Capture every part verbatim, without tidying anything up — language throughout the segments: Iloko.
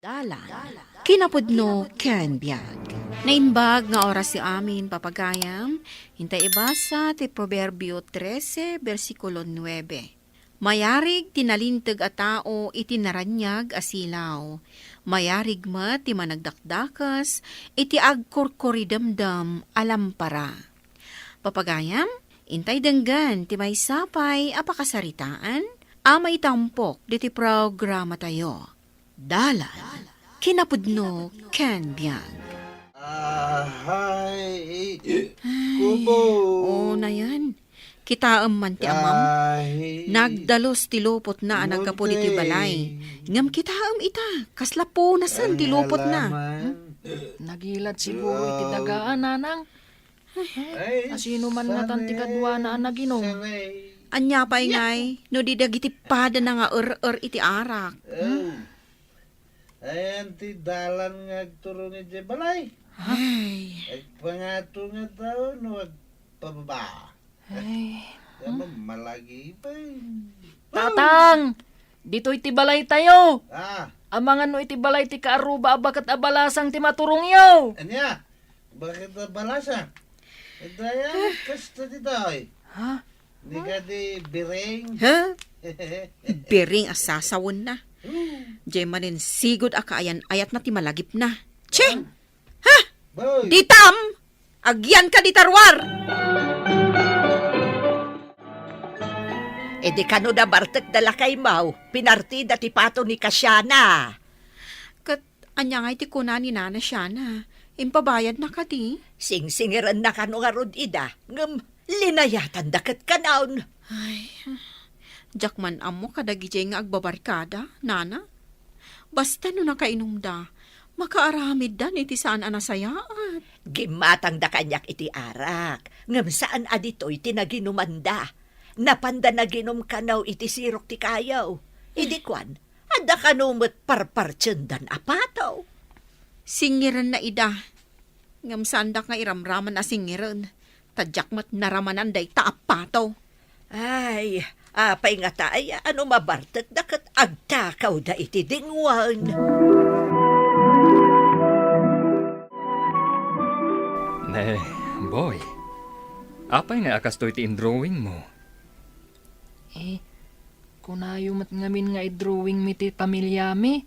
Dalan, kinapudno ken biag. Naimbag nga oras ti amin, papagayam. Intay ibasa ti Proverbio trese, bersikulo nuebe. Mayarig ti nalinteg a tao iti naraniag a silaw. Mayarig met ti managdakdakes iti agkurkuridemdem a lampara. Papagayam, intay denggen ti maysa pay a pakasaritaan a maitampok ditoy programatayo. Dalan, kinapudno ken biag. Ahay, kubo. Oo na yan. Kitaem man ti amam. Ahi. Nagdalus ti lupotna a naggapu ditoy balay. Ngem kitaem ita, kasla punasen ti lupotna. Ang alaman. Hmm? Nagilad si Buo iti dagaan, nanang. Ay, asino man ngatan ti kaduana a naginom? Ania pay ngay, no di dagiti padana nga er-er iti arak? Hmm? Ayan ti dalan nga agturong idiay balay. Ay. Agpangato nga tao no agpababa. Ay. Tama, malagi pa. Tatang! Ditoy ti balaytayo! Ah. Amangan no iti balay ti kaaruba a baket a balasang ti maturongyo! Ania? Baket a balasang? Dayang kasta ditoy. Ha? Ni kadi biring? Ha? Biring a sasawenna. Hmm. Diay maninsigud a kaayan-ayatna ti malagipna. Che! Ha? Boy. Ditam! Agyanka dita ruar! Idi kano nabartek da lakaymo, pinartida ti pato ni Kasiana. Ket ania ngay ti kuna ni Nana Siana? Impabayadna kadi? Singsingirenna kano ngarud ida, ngem linayatanda ket kanon. Ay, diak man ammo kadagidiay nga agbabarkada, Nana. Basta no nakainumda, makaaramiddan iti saan a nasayaat. Gimmatangda kaniak iti arak, ngem saan a ditoy ti naginumanda. Napanda naginum kano iti sirok ti kayo. Idi kuan, adda kano met parpartiendan a pato. Singirenna ida. Ngem saandak nga iramraman a singiren, ta diak met naramanan dayta a pato. Ay, apay ngata aya no mabartekda ket agtakawda iti dingwen? Ne, boy, apay nga a kastoy ti indrawingmo? Eh, kunayo met ngamin nga idrawingmi ti pamiliami.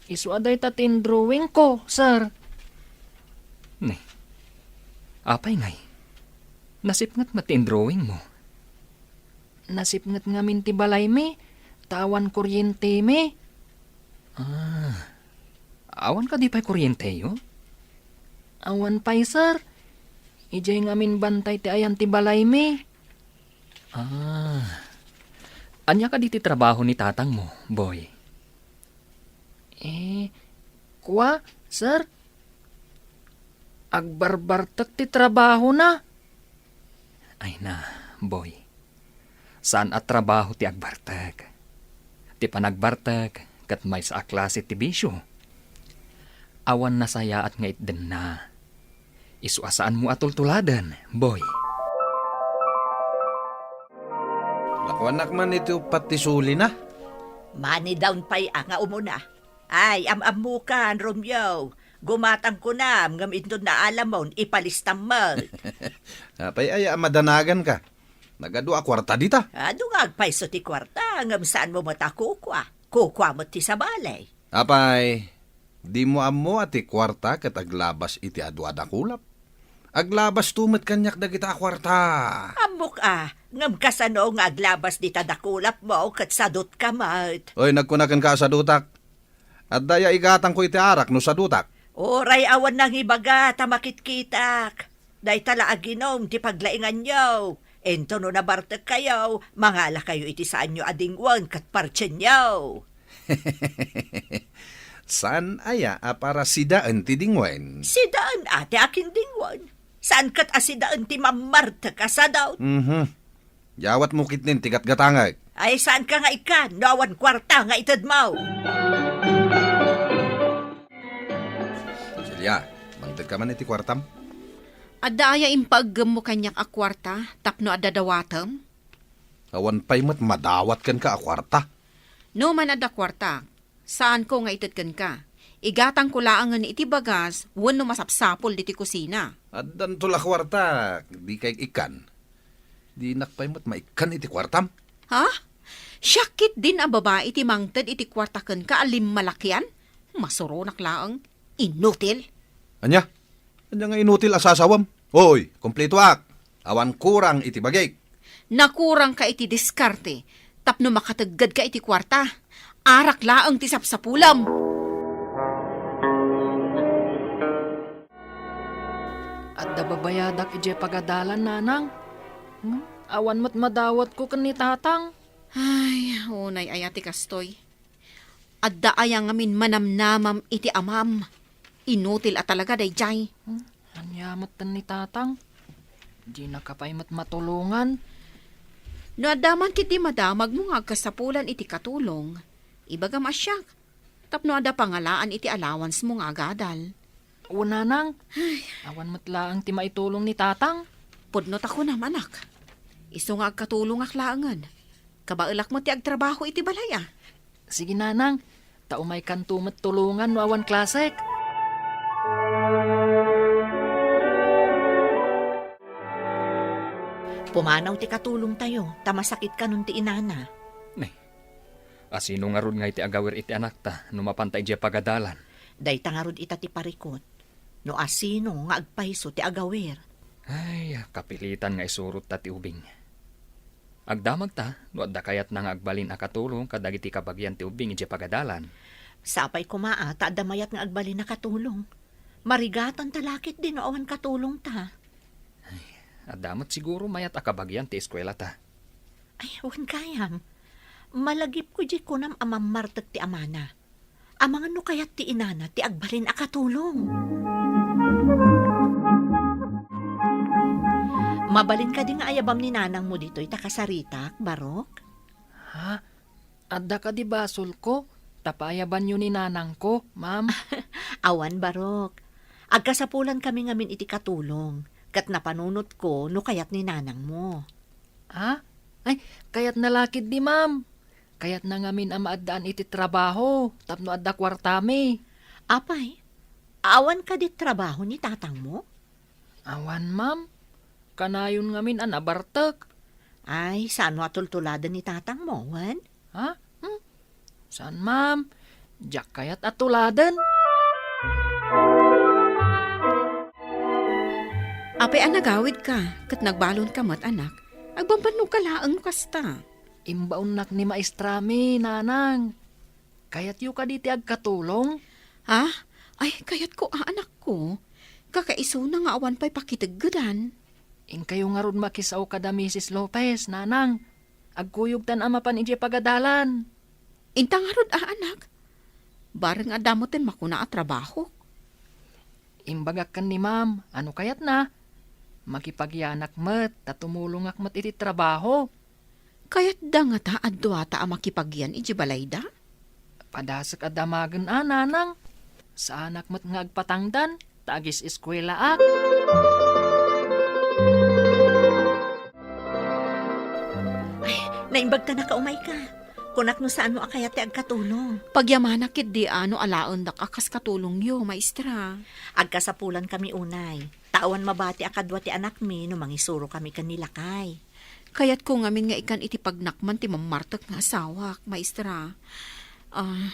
Isu a dayta ti indrawingko, sir. Ne, apay ngay? Nasipnget met ti indrawingmo? Nasipnget ngamin ti balaymi, ta awan kuryentemi. Ah, awan kadi pay kuryenteyo? Awan pay, sir. Idiay ngamin bantay ti ayan ti balaymi. Ah. Ania kadi ti trabaho ni tatangmo, boy? Eh, kua, sir? Agbarbartek ti trabahona. Ay na, boy. Saan a trabaho ti agbartek. Ti panagbartek ket maysa a klase ti bisio. Awan nasayaat nga itdenna. Isu a saanmo a tultuladen, boy. Lakuanak man iti uppat ti sulina. Manidawn pay a nga umuna. Ay, am-ammokan, Romeo. Gumatang kunam, ngem inton naalamon, ipalistam met. Apay aya a madanaganka? Nagadu a kuarta dita? Adu nga agpayso ti kuarta, ngem saanmo met a kukua. Kukua met ti sabali. Apay, dimo ammo a ti kuarta ket aglabas iti adu a dakulap? Aglabasto met kaniak dagita a kuarta. Ammok a, ngem kasano nga aglabas dita dakulapmo ket sadutka met? Oy, nagkuna kenka a sadutak. Adda aya igatangko iti arak no sadutak? Uray awan nangibaga ta makitkitak. Dayta la a ginom ti paglainganyo. Inton no nabartekkayo, mangalakayo iti saanyo a dingwen ket partienyo. Saan aya a para sidaen ti dingwen? Sidaen a ti akin dingwen. Saan ket a sidaen ti mammartek a sadaw. Mhm. Yawatmo ketdin ti gatgatangek. Ay, saanka nga ikkan no awan kuarta nga itedmo? Celia, mangtedka man iti kuartam? Adda aya impaeggemmo kaniak a kuarta tapno adda dawatem? Awan pay met madawat kenka a kuarta. No man adda kuarta, saanko nga ited kenka. Igatangko laengen iti bagas wenno masapsapul ditoy kusina. Addanto la kuarta, dikay ikkan. Dinak pay met maikkan iti kuartam. Ha? Siak ketdin a babai ti mangted iti kuarta kenka a limmalakian? Masuronak laeng. Inutil. Ania? Ania nga inutil a sasawam? Hoy, kumpletoak. Awan kurang iti bagik. Nakurangka iti diskarte tapno makateggedka iti kuarta. Arak laeng ti sapsapulam. Adda babayadak idiay pagadalan, nanang. Hmm? Awan met madawatko ken ni tatang. Ay, unay aya ti kastoy. Adda aya ngamin manamnamam iti amam? Inutil a talaga daydiay. Hmm? Ania met ni tatang? Dinaka pay met matulongan. No adda man ketdi madamagmo nga agkasapulan iti katulong, ibagam a siak, tapno adda pangalaan iti allowancemo nga agadal. O, nanang, awan met laeng ti maitulong ni tatang. Pudno ta kunam, anak. Isu nga agkatulongak laengen. Kabaelak met ti agtrabaho iti balay a. Sige, nanang, ta umaykanto met tulongan no awan klasek. Pumanaw ti katulongtayo, ta masakit kanon ti inana. Ne, asino ngarud nga iti agawir iti anakta no mapanta idiay pagadalan? Dayta ngarud ita ti parikut. No asino nga agpayso ti agawir. Ay, kapilitan nga isurotta ti ubing. Agdamagta no adda kayatna nga agbalin a katulong kadagiti kabagian ti ubing idiay pagadalan. Sapay koma a ta adda mayat nga agbalin a katulong. Marigatanta la ketdi no awan katulongta. Ay, adda met siguro mayat a kabagian ti eskuelata. Ay, wen gayam. Malagipko diay kunam a mammartek ti amana. Amangan no kayat ti inana ti agbalin a katulong. Mabalin kadi nga ayabam ni nanangmo ditoy ta kasaritak, Barok? Ha? Adda kadi basolko? Ta paayabanyo ni nanangko, ma'am? Awan, Barok. Agkasapulan kami ngamin iti katulong, ket napanunotko no kayat ni nanangmo. Ha? Ay, kayatna la ketdi, ma'am. Kayatna ngamin a maaddaan iti trabaho tapno adda kuartami. Apay, awan kadi trabaho ni tatangmo? Awan, ma'am. Kanayon ngamin a nabartek. Ay, saan a tultuladen ni tatangmo, wen? Ha? Hmm? Saan, ma'am? Diak kayat a tuladen. Apay a nagawidka, ket nagbalonka met, anak? Agbambannogka laeng no kasta. Imbaonnak ni maestrami, nanang. Kayatyo kadi ti agkatulong? Ha? Ay, kayatko a, anakko. Kakaisuna nga awan pay pakiteggedan. Inkayo ngarud makisao kada Misis Lopez, nanang. Agkuyogtan a mapan idiay pagadalan. Inta ngarud a, anak. Bareng adda metten makuna a trabaho. Imbagak ken ni ma'am, a no kayatna, makipagyanak met ta tumulongak met iti trabaho. Kayatda ngata a duata a makipagyan idiay balayda? Padasek a damagen a, nanang. Saanak met nga agpatangdan, ta agis-eskuelaak. Ay, naimbag ta nakaumayka. Kunak no saan mo a kayat ti agkatulong. Pagyamanak ketdi a no alaendak a kas katulongyo, maestra. Agkasapulan kami unay. Ta awan mabati a kadua ti anakmi no mangisuro kami ken ni lakay. Kayatko ngamin nga ikkan iti pagnakman ti mammartek nga asawak, maestra. Ah,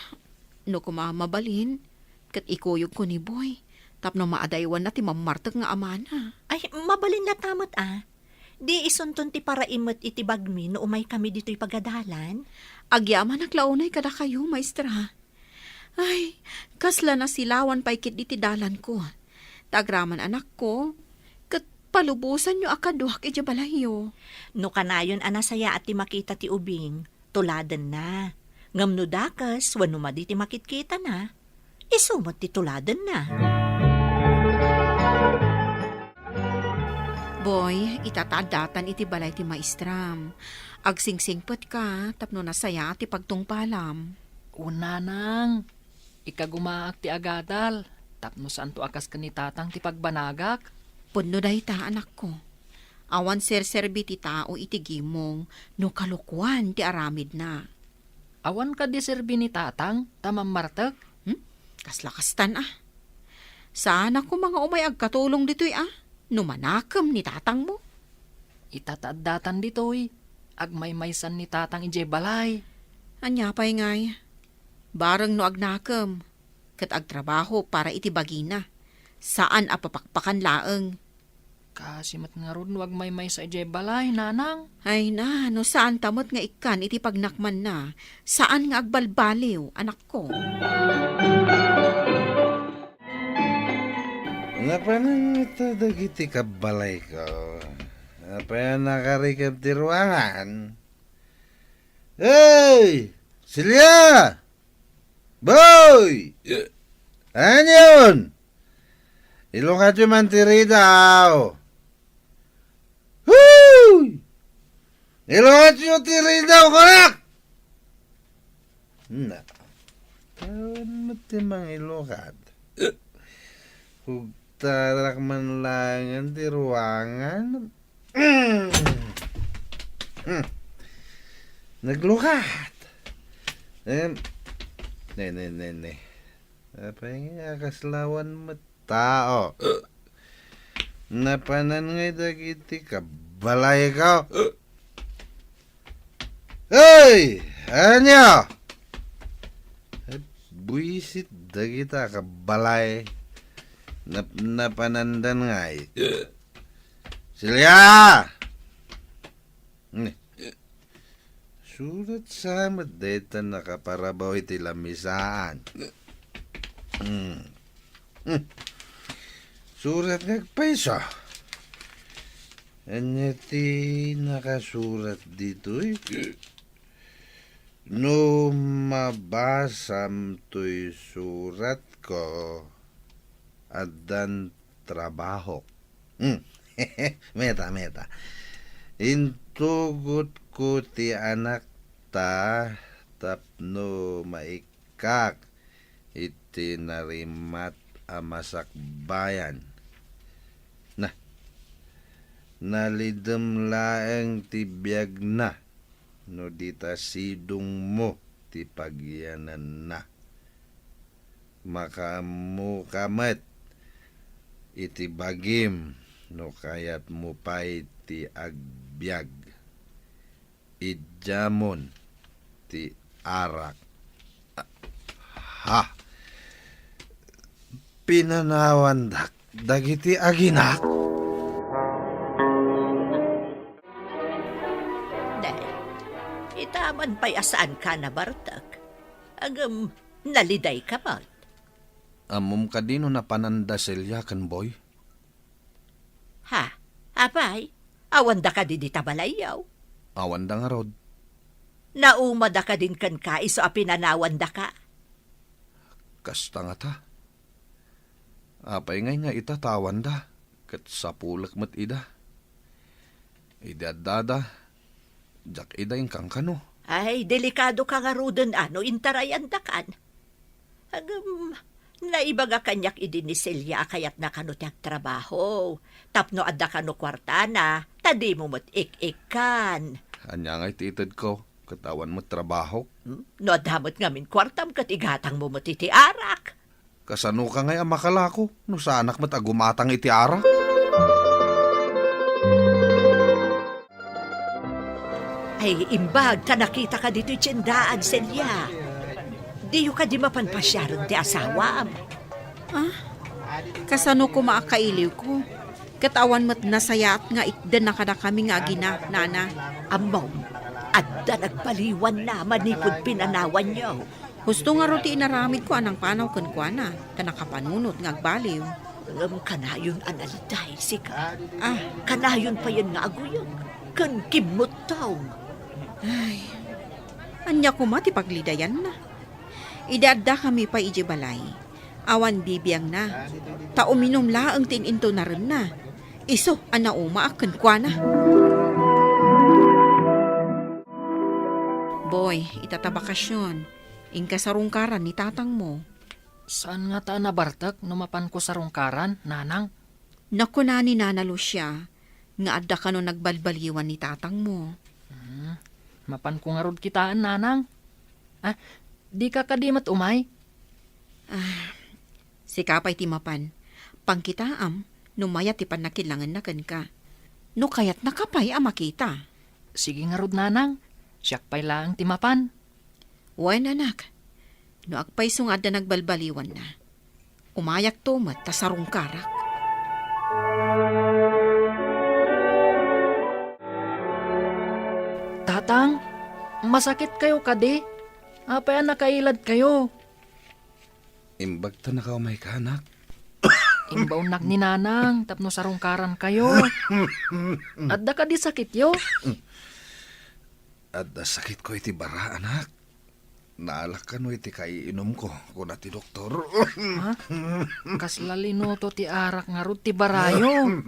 no koma mabalin, ket ikuyogko ni Boy, tapno maadaywanna ti mammartek nga amana. Ay, mabalin latta met a. Di isunton ti paraimet iti bagmi no umaykami ditoy pagadalan? Agyamanak la unay kadakayo, maestra. Ay, kasla nasilawan pay ketdi ti dalanko. Ta agraman anakko, ket palubosanyo a kaduak idiay balayyo. No kanayon a nasayaat ti makita ti ubing, tuladenna. Ngem no dakes wenno madi ti makitkitana, isu met ti tuladenna. Boy, ita ta addatan iti balay ti maestram. Agsingsingpetka tapno nasayaat ti pagtungpalam. Wen, nanang, ikagumaak ti agadal tapno saanto a kas ken ni tatang ti pagbanagak. Pudno dayta, anakko. Awan serserbi ti tao iti gimong no kalokuan ti aramidna. Awan kadi serbi ni tatang ta mammartek? Hmm? Kasla kastan a. Saanak koma nga umay agkatulong ditoy a, no manakem ni tatangmo. Ita ta addatan ditoy, agmaymaysan ni tatang idiay balay. Ania pay ngay? Bareng no agnakem, ket agtrabaho para iti bagina. Saan a papakpakan laeng. Kaasi met ngarud no agmaymaysa idiay balay, nanang. Ay na, no saan ta met nga ikkan iti pagnakmanna, saan nga agbalbaliw, anakko. Napanan ngata dagiti kabbalayko. Apay a nakarikib ti ruangan? Hey! Celia! Boy! Anion? Ilukatyo man ti ridaw. Huy! Ilukatyo ti ridaw, kunak! Na, awan met ti mangilukat. Kugtarak man laengen ti ruangan. Mm. Mm. Naglukat. Em, ne, ne, ne, ne. Apay nga, kasla awan met tao. Napanan ngay dagiti kabbalayko. Hey! Ania? Buisit dagita kabbalay. Nap-, napanandan ngay. Silya! Ne. Surat sa met dayta nakaparabaw iti lamisaan. Hmm. Hmm. Surat nga agpayso. Ania ti nakasurat ditoy? No mabasam toy suratko, addan trabahok. Hmm. Meta, meta. Intugotko ti anakta tapno maikkak iti narimat a masakbayan. Na, nalidem laeng ti biagna no di ta sidongmo ti pagyananna. Makaammoka met iti bagim no kayatmo pay ti agbiag. Idiamon ti arak. Ha! Pinanawandak dagiti aginak? Nay, ita man pay a saanka nabartek. Agem, nalidayka met. Ammom kadi no napananda Celia ken Boy? Ha? Apay? Awanda kadi dita balayyo? Awanda ngarud. Naumada kadin kenka isu a pinanawandaka? Kasta ngata. Apay ngay nga ita ta awanda, ket sapulek met ida. Idi addada, diak ida inkankano. Ay, delikadoka ngaruden a no intarayandakan. Agem, naibaga kaniak idi ni Celia a kayatna kano ti agtrabaho, tapno adda kano kuartana, ta dimo met ik-ikkan. Ania ngay ti itedko, ket awan met trabahok? Hmm? No adda met ngamin kuartam, ket igatangmo met iti arak. Kasanoka ngay a makalako no saanak met a gumatang iti arak? Ay, imbag ta nakitaka ditoy tiendaan, Celia. Diyo kadi mapan pasiaren ti asawam? Ah? Kasano koma a kailiwko? Ket awan met nasayaat nga itdenna kadakami nga agina, nana. Ammom, adda nagbaliwanna manipud pinanawanyo. Husto ngarud ti inaramidko a nangpanaw kenkuana, ta nakapanunot nga agbaliw. Ngem kanayon a naliday, sika. Ah. Kanayon payen nga aguyeg, ken kimmuttong. Ay, ania koma ti paglidayanna? Idi addakami pay idiay balay, awan bibiangna, ta uminum laeng ti in-intunarenna. Isu a naumaak kenkuana. Boy, ita ta bakasion, inka sarungkaran ni tatangmo. Saan ngata a nabartek no mapanko sarungkaran, nanang? Nakuna ni Nana Lucia nga adda kano nagbalbaliwan ni tatangmo. Hmm, mapanko ngarud kitaen, nanang. Ah, dika kadi met umay? Ah, sika pay ti mapan. Pangkitaam no mayat ti pannakilangenna kenka. No kayatnaka pay a makita. Sige ngarud, nanang. Siak pay laeng ti mapan. Wen, anak. No agpayso nga adda nagbalbaliwanna, umayakto met ta sarungkarak. Tatang, masakitkayo kadi? Apay a nakailadkayo? Imbag ta nakaumayka, anak. Imbaonnak ni Nanang tapno sarungkarankayo. Adda kadi sakityo? Adda sakitko iti bara, anak. Naalak kano iti kaiinumko, kuna ti doktor. Ha? Kasla linuto ti arak ngarud ti barayo?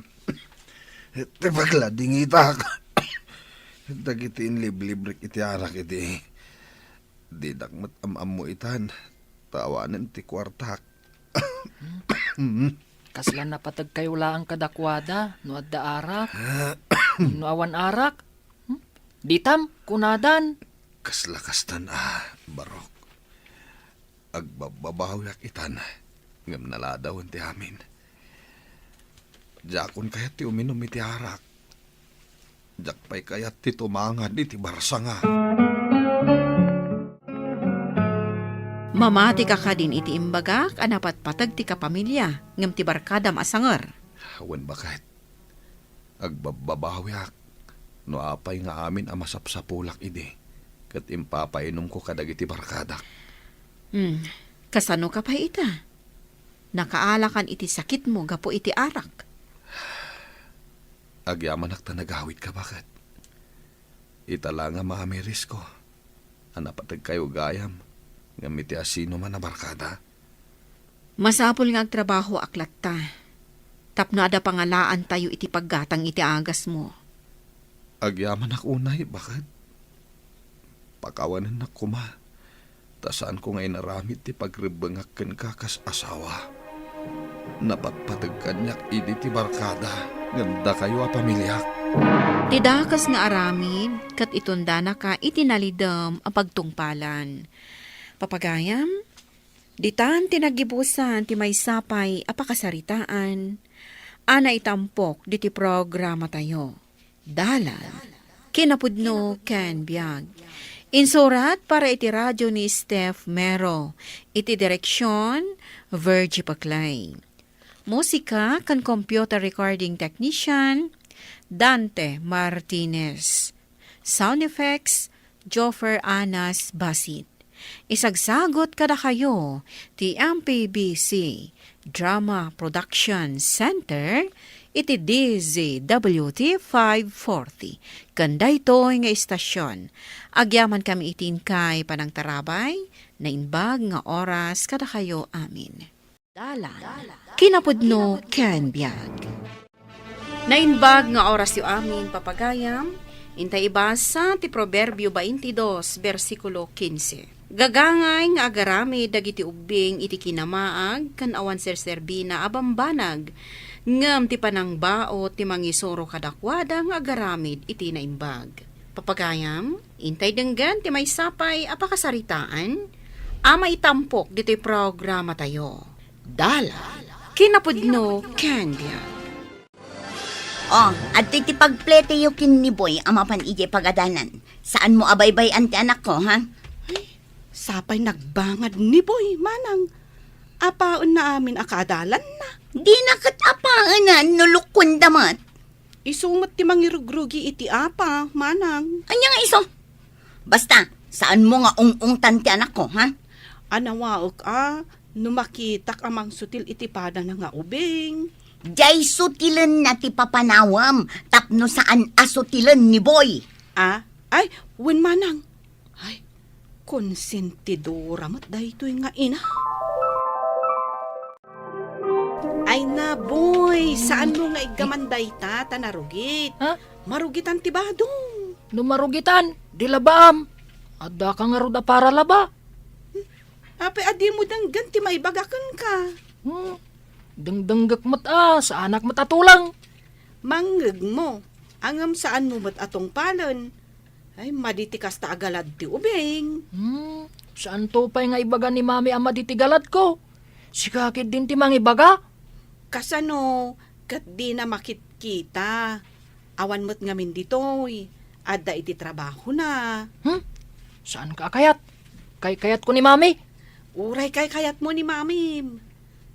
Ti pagladingitak. Dagiti inliblibrik iti arak idi, dinak met am-ammo itan, ta awanen ti kuartak. Kasla napategkayo laeng kadakuada no adda arak? No awan arak? Hmm? Ditam, kunadan. Kasla kastan a, Barok. Agbabbabawiak itan, ngem naladawen ti amin. Diakon kayat ti uminum iti arak. Diak pay kayat ti tumangad iti barsanga. Mamatika kadin iti imbagak a napatpateg ti kapamilya ngem ti barkadam a sanger. Wen, baket. Agbabbabawiak no apay nga amin a masapsapulak idi ket impapainumko kadagiti barkadak. Hmm, kasano ka pay ita? Nakaalakan iti sakitmo gapu iti arak. Agyamanak ta nagawidka, baket. Ita la nga maamirisko a napategkayo gayam ngem iti asinoman a barkada. Masapul nga agtrabahoak latta tapno adda pangalaantayo iti paggatang iti agasmo. Agyamanak unay, baket. Pakawanennak koma ta saanko nga inaramid ti pagrebbengak kenka kas asawa. Napatpateg kaniak idi ti barkada ngem dakayo a pamiliak. Ti dakes nga aramid ket itundanaka iti nalidem a pagtungpalan. Papagayam, ditan ti naggibusan ti maysa pay a pakasaritaan a naitampok diti programatayo. Dalan, kinapudno ken biag. Insurat para iti radio ni Steph Mero. Iti direksyon, Virgie Paclay. Musika ken computer recording technician, Dante Martinez. Sound effects, Joffer Anas Basit. Isagsagut kadakayo ti M P B C Drama Production Center iti D Z W T five forty. Ken daytoy nga istasyon, agyamankami iti inkay panangtarabay, naimbag nga oras kadakayo amin. Dalan, kinapudno ken biag. Naimbag nga orasyo amin, papagayam, intay ibasa ti Proverbio twenty-two, bersikulo quince. Gagangay nga agaramid dagiti ubbing iti kinamaag ken awan serserbina a bambanag, ngem ti panangbaut ti mangisuro kadakuada nga agaramid iti naimbag. Papagayam, intay denggen ti maysa pay a pakasaritaan a maitampok ditoy programatayo. Dalan, kinapudno ken biag. Oh, adtoy ti pagpletiyo ken ni Boy a mapan idiay pagadalan. Saanmo a baybay-an ti anakko, ha? Ay, sapay nagbangad ni Boy, manang. Apaenna amin a kaadalanna. Dina ket apaenan no lukuenda met. Isu met ti mangirugrugi iti apa, manang. Ania nga isu? Basta, saanmo nga ung-ungtan ti anakko, ha? Anawaek a, no makitak a mangsutil iti padana nga ubing. Diay sutilenna ti papanawem tapno saan a sutilen ni Boy. Ah? Ay, wen manang. Ay, konsentidora met daytoy nga ina. Ay na, Boy, saanmo nga iggaman dayta ta narugit? Ha? Marugitan ti badong. No marugitan, di labaam. Addaka ngarud a para laba. Apay a dimo denggen ti maibaga kenka? Hmm. Dengdenggek met a, saanak met a tulang. Mangngegmo, ngem saanmo met a tungpalen. Ay, madi ti kasta a galad ti ubing. Hmm, saanto pay nga ibaga ni Mami a madi ti galadko? Sika ketdin ti mangibaga? Kasano ket dina makitkita? Awan met ngamin ditoy. Adda iti trabahona. Hmm? Saanka a kayat? Kaykayatko ni Mami. Uray kaykayatmo ni Mamim.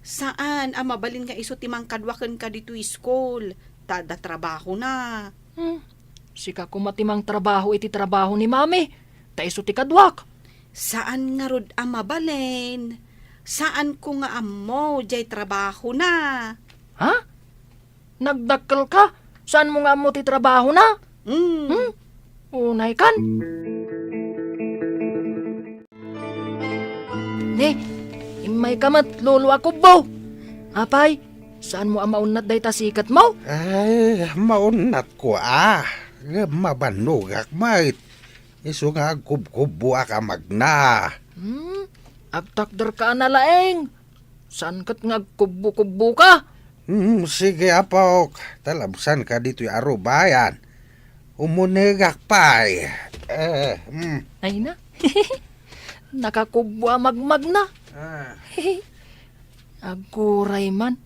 Saan a mabalin nga isu ti mangkadua kenka ditoy iskul, ta adda trabahona. Hmm. Sika koma ti mangtrabaho iti trabaho ni Mami, ta isu ti kaduak. Saan ngarud a mabalin. Saanko nga ammo diay trabahona. Ha? Nagdakkelka? Saanmo nga ammo ti trabahona? Hmm. Hmm? Unaykan? Ne, immayka met, lolo a kubbo. Apay, saanmo a maunnat dayta siketmo? Ay, maunnatko a. Ngem mabannogak met. Isu nga agkubkubboak a magna. Hmm? Agtakderka a nalaing. Saan ket nga agkubbo-kubboka? Hmm, sige, apok. Talabsanka ditoy arubayan. Umunegak pay. Eh, hmm. Ay na. Nakakubbo a magmagna. Ah. Aguray man.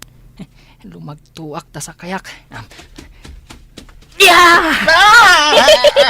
Lumagtoak ta sakayak. Ya! Ah!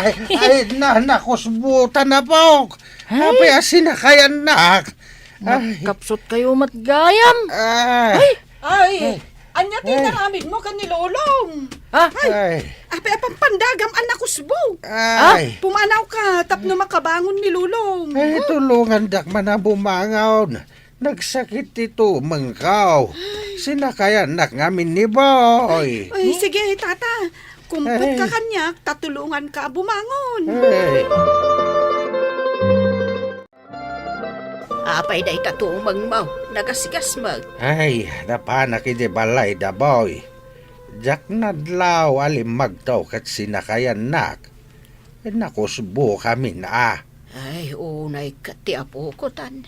Ay, ay, na, nakusbutan, apok. Ay. Apay a sinakayannak. Ay. Nagkapsut kayo met gayam. Ay. Ay, ania ti inaramidmo ken ni Lolom? Ha? Ay. Ay. Apay a pampandagam a nakusbo? Ay. Pumanawka tapno makabangon ni Lolom. Ay, tulongandak man a bumangon. Nagsakit ti tumengko. Ay. Sinakayannak ngamin ni Boy. Ay, sige, tata. Kumpetka kaniak, ta tulonganka a bumangon. Ay. Apay dayta tumengmo? Nagasgas met. Ay, napanak idiay balay da Boy. Diak nadlaw a limmagto ket sinakayannak. Nakusbo kamin a. Ay, unay ket ti apoko tan.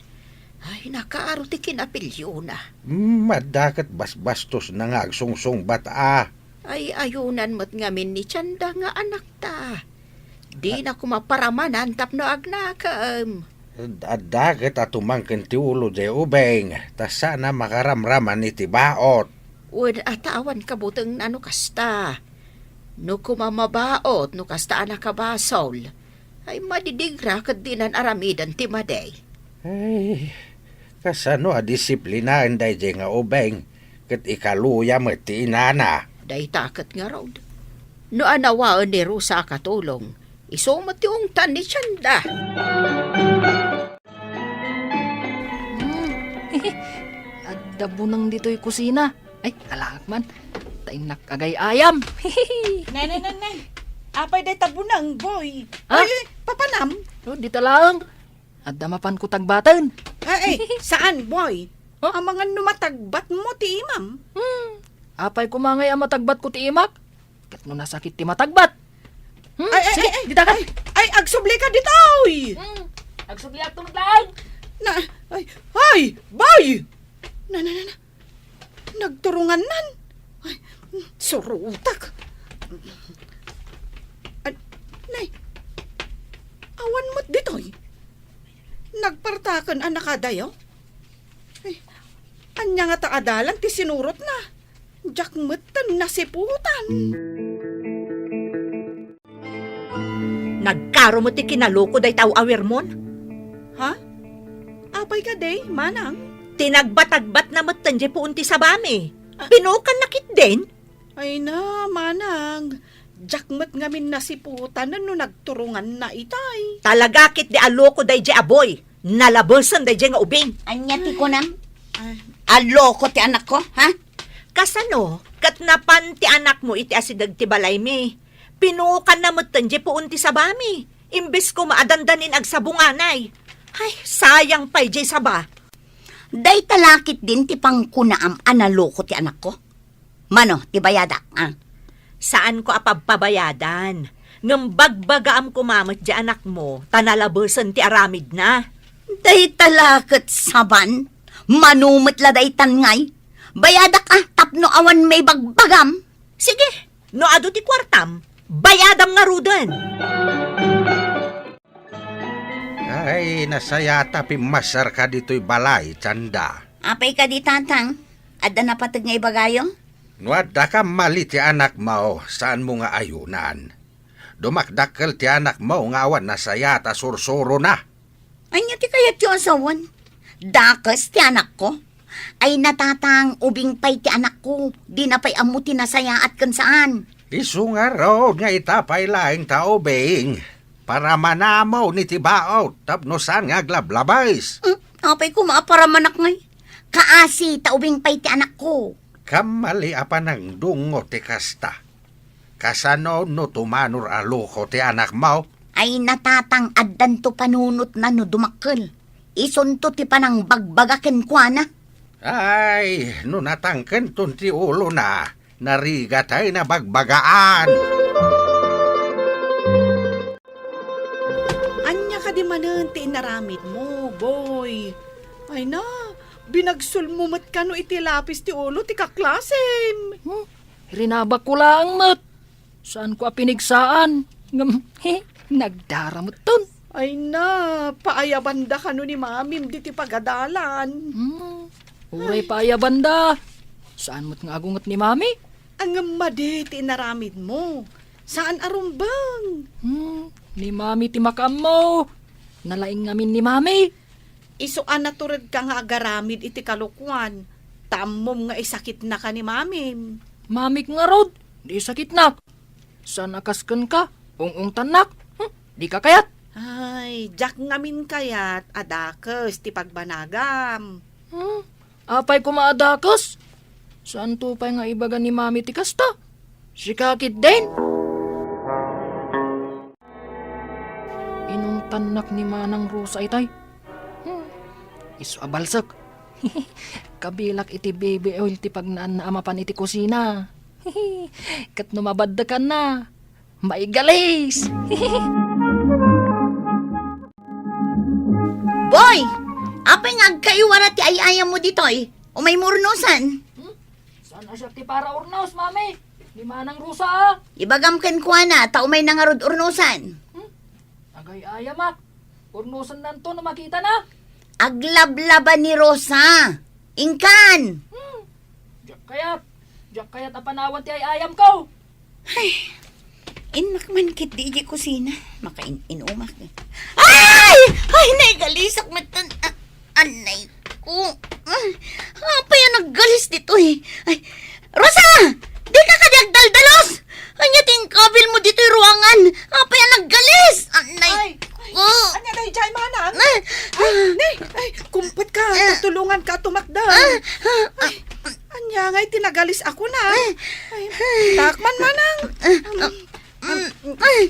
Ay, nakaaro ti kinapiliona. Mm, adda ket basbastosna nga agsungsungbat a. Ay, ayunan met ngamin ni tianda nga anakta. Dina koma paramanan tapno agnakem. Ad-, adda ket atumang ken ti ulo diay ubing, ta saan a makaramraman iti baot. Wen a ta awan kabutengna no kasta. No koma mabaot no kasta a nakabasol, ay madidigra ket dinan aramiden ti madi. Ay, kasano a disiplinaen daydiay nga ubing ket ikaluya met ti inana? Dayta ket ngarud. No anawaen ni Rosa a katulong, isu met ti ungtan ni tianda. Hmm. Adda buneng ditoy kusina. Ay, alak man. Ta innak agay-ayam. Nay, nay, nay, nay. Apay dayta buneng, Boy? Ha? Ay, ay, papanam? Oh, dita laeng. Adda mapanko tagbaten. Ay, ay, saan, Boy? Ha? Amangan no matagbatmo ti imam? Hmm. Apay koma ngay a matagbatko ti imak? Ket no nasakit ti matagbat. Hmm, ay, ay, sige, ay, ay, dita ka. Ay, ay, agsublika ditoy! Hmm, agsubliakto met laeng. Na, ay, ay, Boy! Na, na, na, na. Nagturongannan. Ay, surutak. Ay, nay, awan met ditoy. Nagpartaken a nakadayo. Ay, ania ngata a dalan ti sinurotna? Diak metten nasiputan. Nagkaro met ti kinaloko dayta aw-awirmon? Ha? Apay kadi, manang? Ti nagbatagbatna metten diay puon ti sabami. Ah. Pinuokanna ketdin? Ay na, manang. Diak met ngamin nasiputan no nagturonganna itay. Talaga ketdi a loko daydiay a Boy. Nalabesen daydiay nga ubing. Ania ti kunam? Ay. A loko ti anakko, ha? Kasano ket napan ti anakmo iti asideg ti balaymi? Pinuokanna metten diay puon ti sabami, imbes koma a dandanin agsabunganay. Ay, sayang pay diay saba. Dayta la ketdin ti pangkunaam a naloko ti anakko. Mano ti bayadak, a? Saanko a pabpabayadan, ngem bagbagaam koma met diay anakmo ta nalabesen ti aramidna. Dayta la ket saban, mano met la daytan ngay? Bayadak, a, tapno awan maibagbagam. Sige, no adu ti kuartam, bayadam ngaruden. Ay, nasayaat a pimmasarka ditoy balay, Tianda. Apay kadi, Tatang? Adda napateg nga ibagayo? No adda kammali ti anakmo, saanmo nga ayunan. Dumakdakkel ti anakmo nga awan nasayaat a sursurona. Ania ti kayatyo a sawen? Dakes ti anakko? Ay na, Tatang, ubing pay ti anakko. Dina pay ammo ti nasayaat ken saan. Isu ngarud nga ita pay laeng ta ubing. Paramanamon iti baot tapno saan nga aglablabes. Hmm, apay koma a paramanak ngay? Kaasi ta ubing pay ti anakko. Kammali a panangdungngo ti kasta. Kasano no tumanor a loko ti anakmo? Ay na, Tatang, addanto panunotna no dumakkel. Isunto ti panangbagbaga kenkuana. Ay, no natangkenton ti ulona, narigatay nabagbagaan. Ania kadi manen ti inaramidmo, Boy? Ay na, binagsolmo met kano iti lapis ti ulo ti kaklasem. Hmm? Rinabakko laeng met. Saanko a pinigsaan. Ngem, he, nagdara metten. Ay na, paayabanda kano ni Mamim ditoy pagadalan. Hmm, uray paayabanda. Saan met nga agunget ni Mami? Ngem madi ti inaramidmo. Saan a rumbeng. Hmm, ni Mami ti makaammo. Nalaing ngamin ni Mami. Isu a naturedka nga agaramid iti kalokuan, ta ammom nga isakitnaka ni Mamim. Mamik ngarud, di isakitnak. Saan a kas kenka, ung-ungtannak. Hmm, dika kayat. Ay, diak ngamin kayat a dakes ti pagbanagam. Hmm, apay koma a dakes? Saanto pay nga ibaga ni Mami ti kasta? Sika ketdin? Inungtannak ni Manang Rosa itay. Hmm, isu a balsek. Kabilak iti baby oil ti pagnaanna a mapan iti kusina. Ket no mabaddekanna, maigalis. Boy! Apay nga agkaiwara ti ay-ayammo ditoy? Umaymo urnosan. Hmm? Saan a siak ti para urnos, Mami? Ni Manang Rosa, a. Ibagam kenkuana, ta umayna ngarud urnosan. Hmm? Agay-ayamak. Urnosannanto no makitana. Aglablaba ni Rosa. Inkan! Hmm. Diak kayat. Diak kayat a panawan ti ay-ayamko. Ay, innak man ketdi idiay kusina. Makain-inumak. Ay! Ay, naigalisak metten. Ah, anay ko. Ah, apay a naggalis ditoy? Ay, Rosa! Dika kadi agdaldalos? Ania ti inkabilmo ditoy ruangan? Apay a naggalis? Anay ko. Ania daydiay, Manang? Ah, ah. Ay, nay, ay, kumpet ka, ah, tulunganka a tumakder. Ah, ah, ah. Ay, ania ngay ti nagalis a kuna? Ay, takman, Manang. Ah, ah, ah.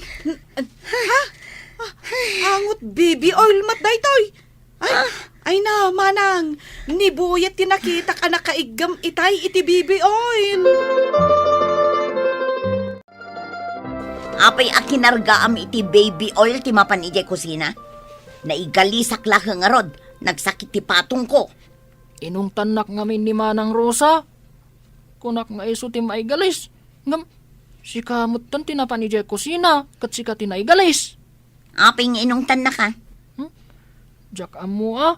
Ha? Ah, angot baby oil met daytoy. Ay, ah, ay na, Manang, ni Boyet ti nakitak a nakaiggem itay iti baby oil. Apay a kinargaam iti baby oil ti mapan idiay kusina? Naigalisak laeng ngarud, nagsakit ti patongko. Inungtannak ngamin ni Manang Rosa. Kunak nga isu ti maigalis. Ngem, sika metten ti napan idiay kusina, ket sika ti naigalis. Apay nga inungtannaka? Hmm? Diak ammo a.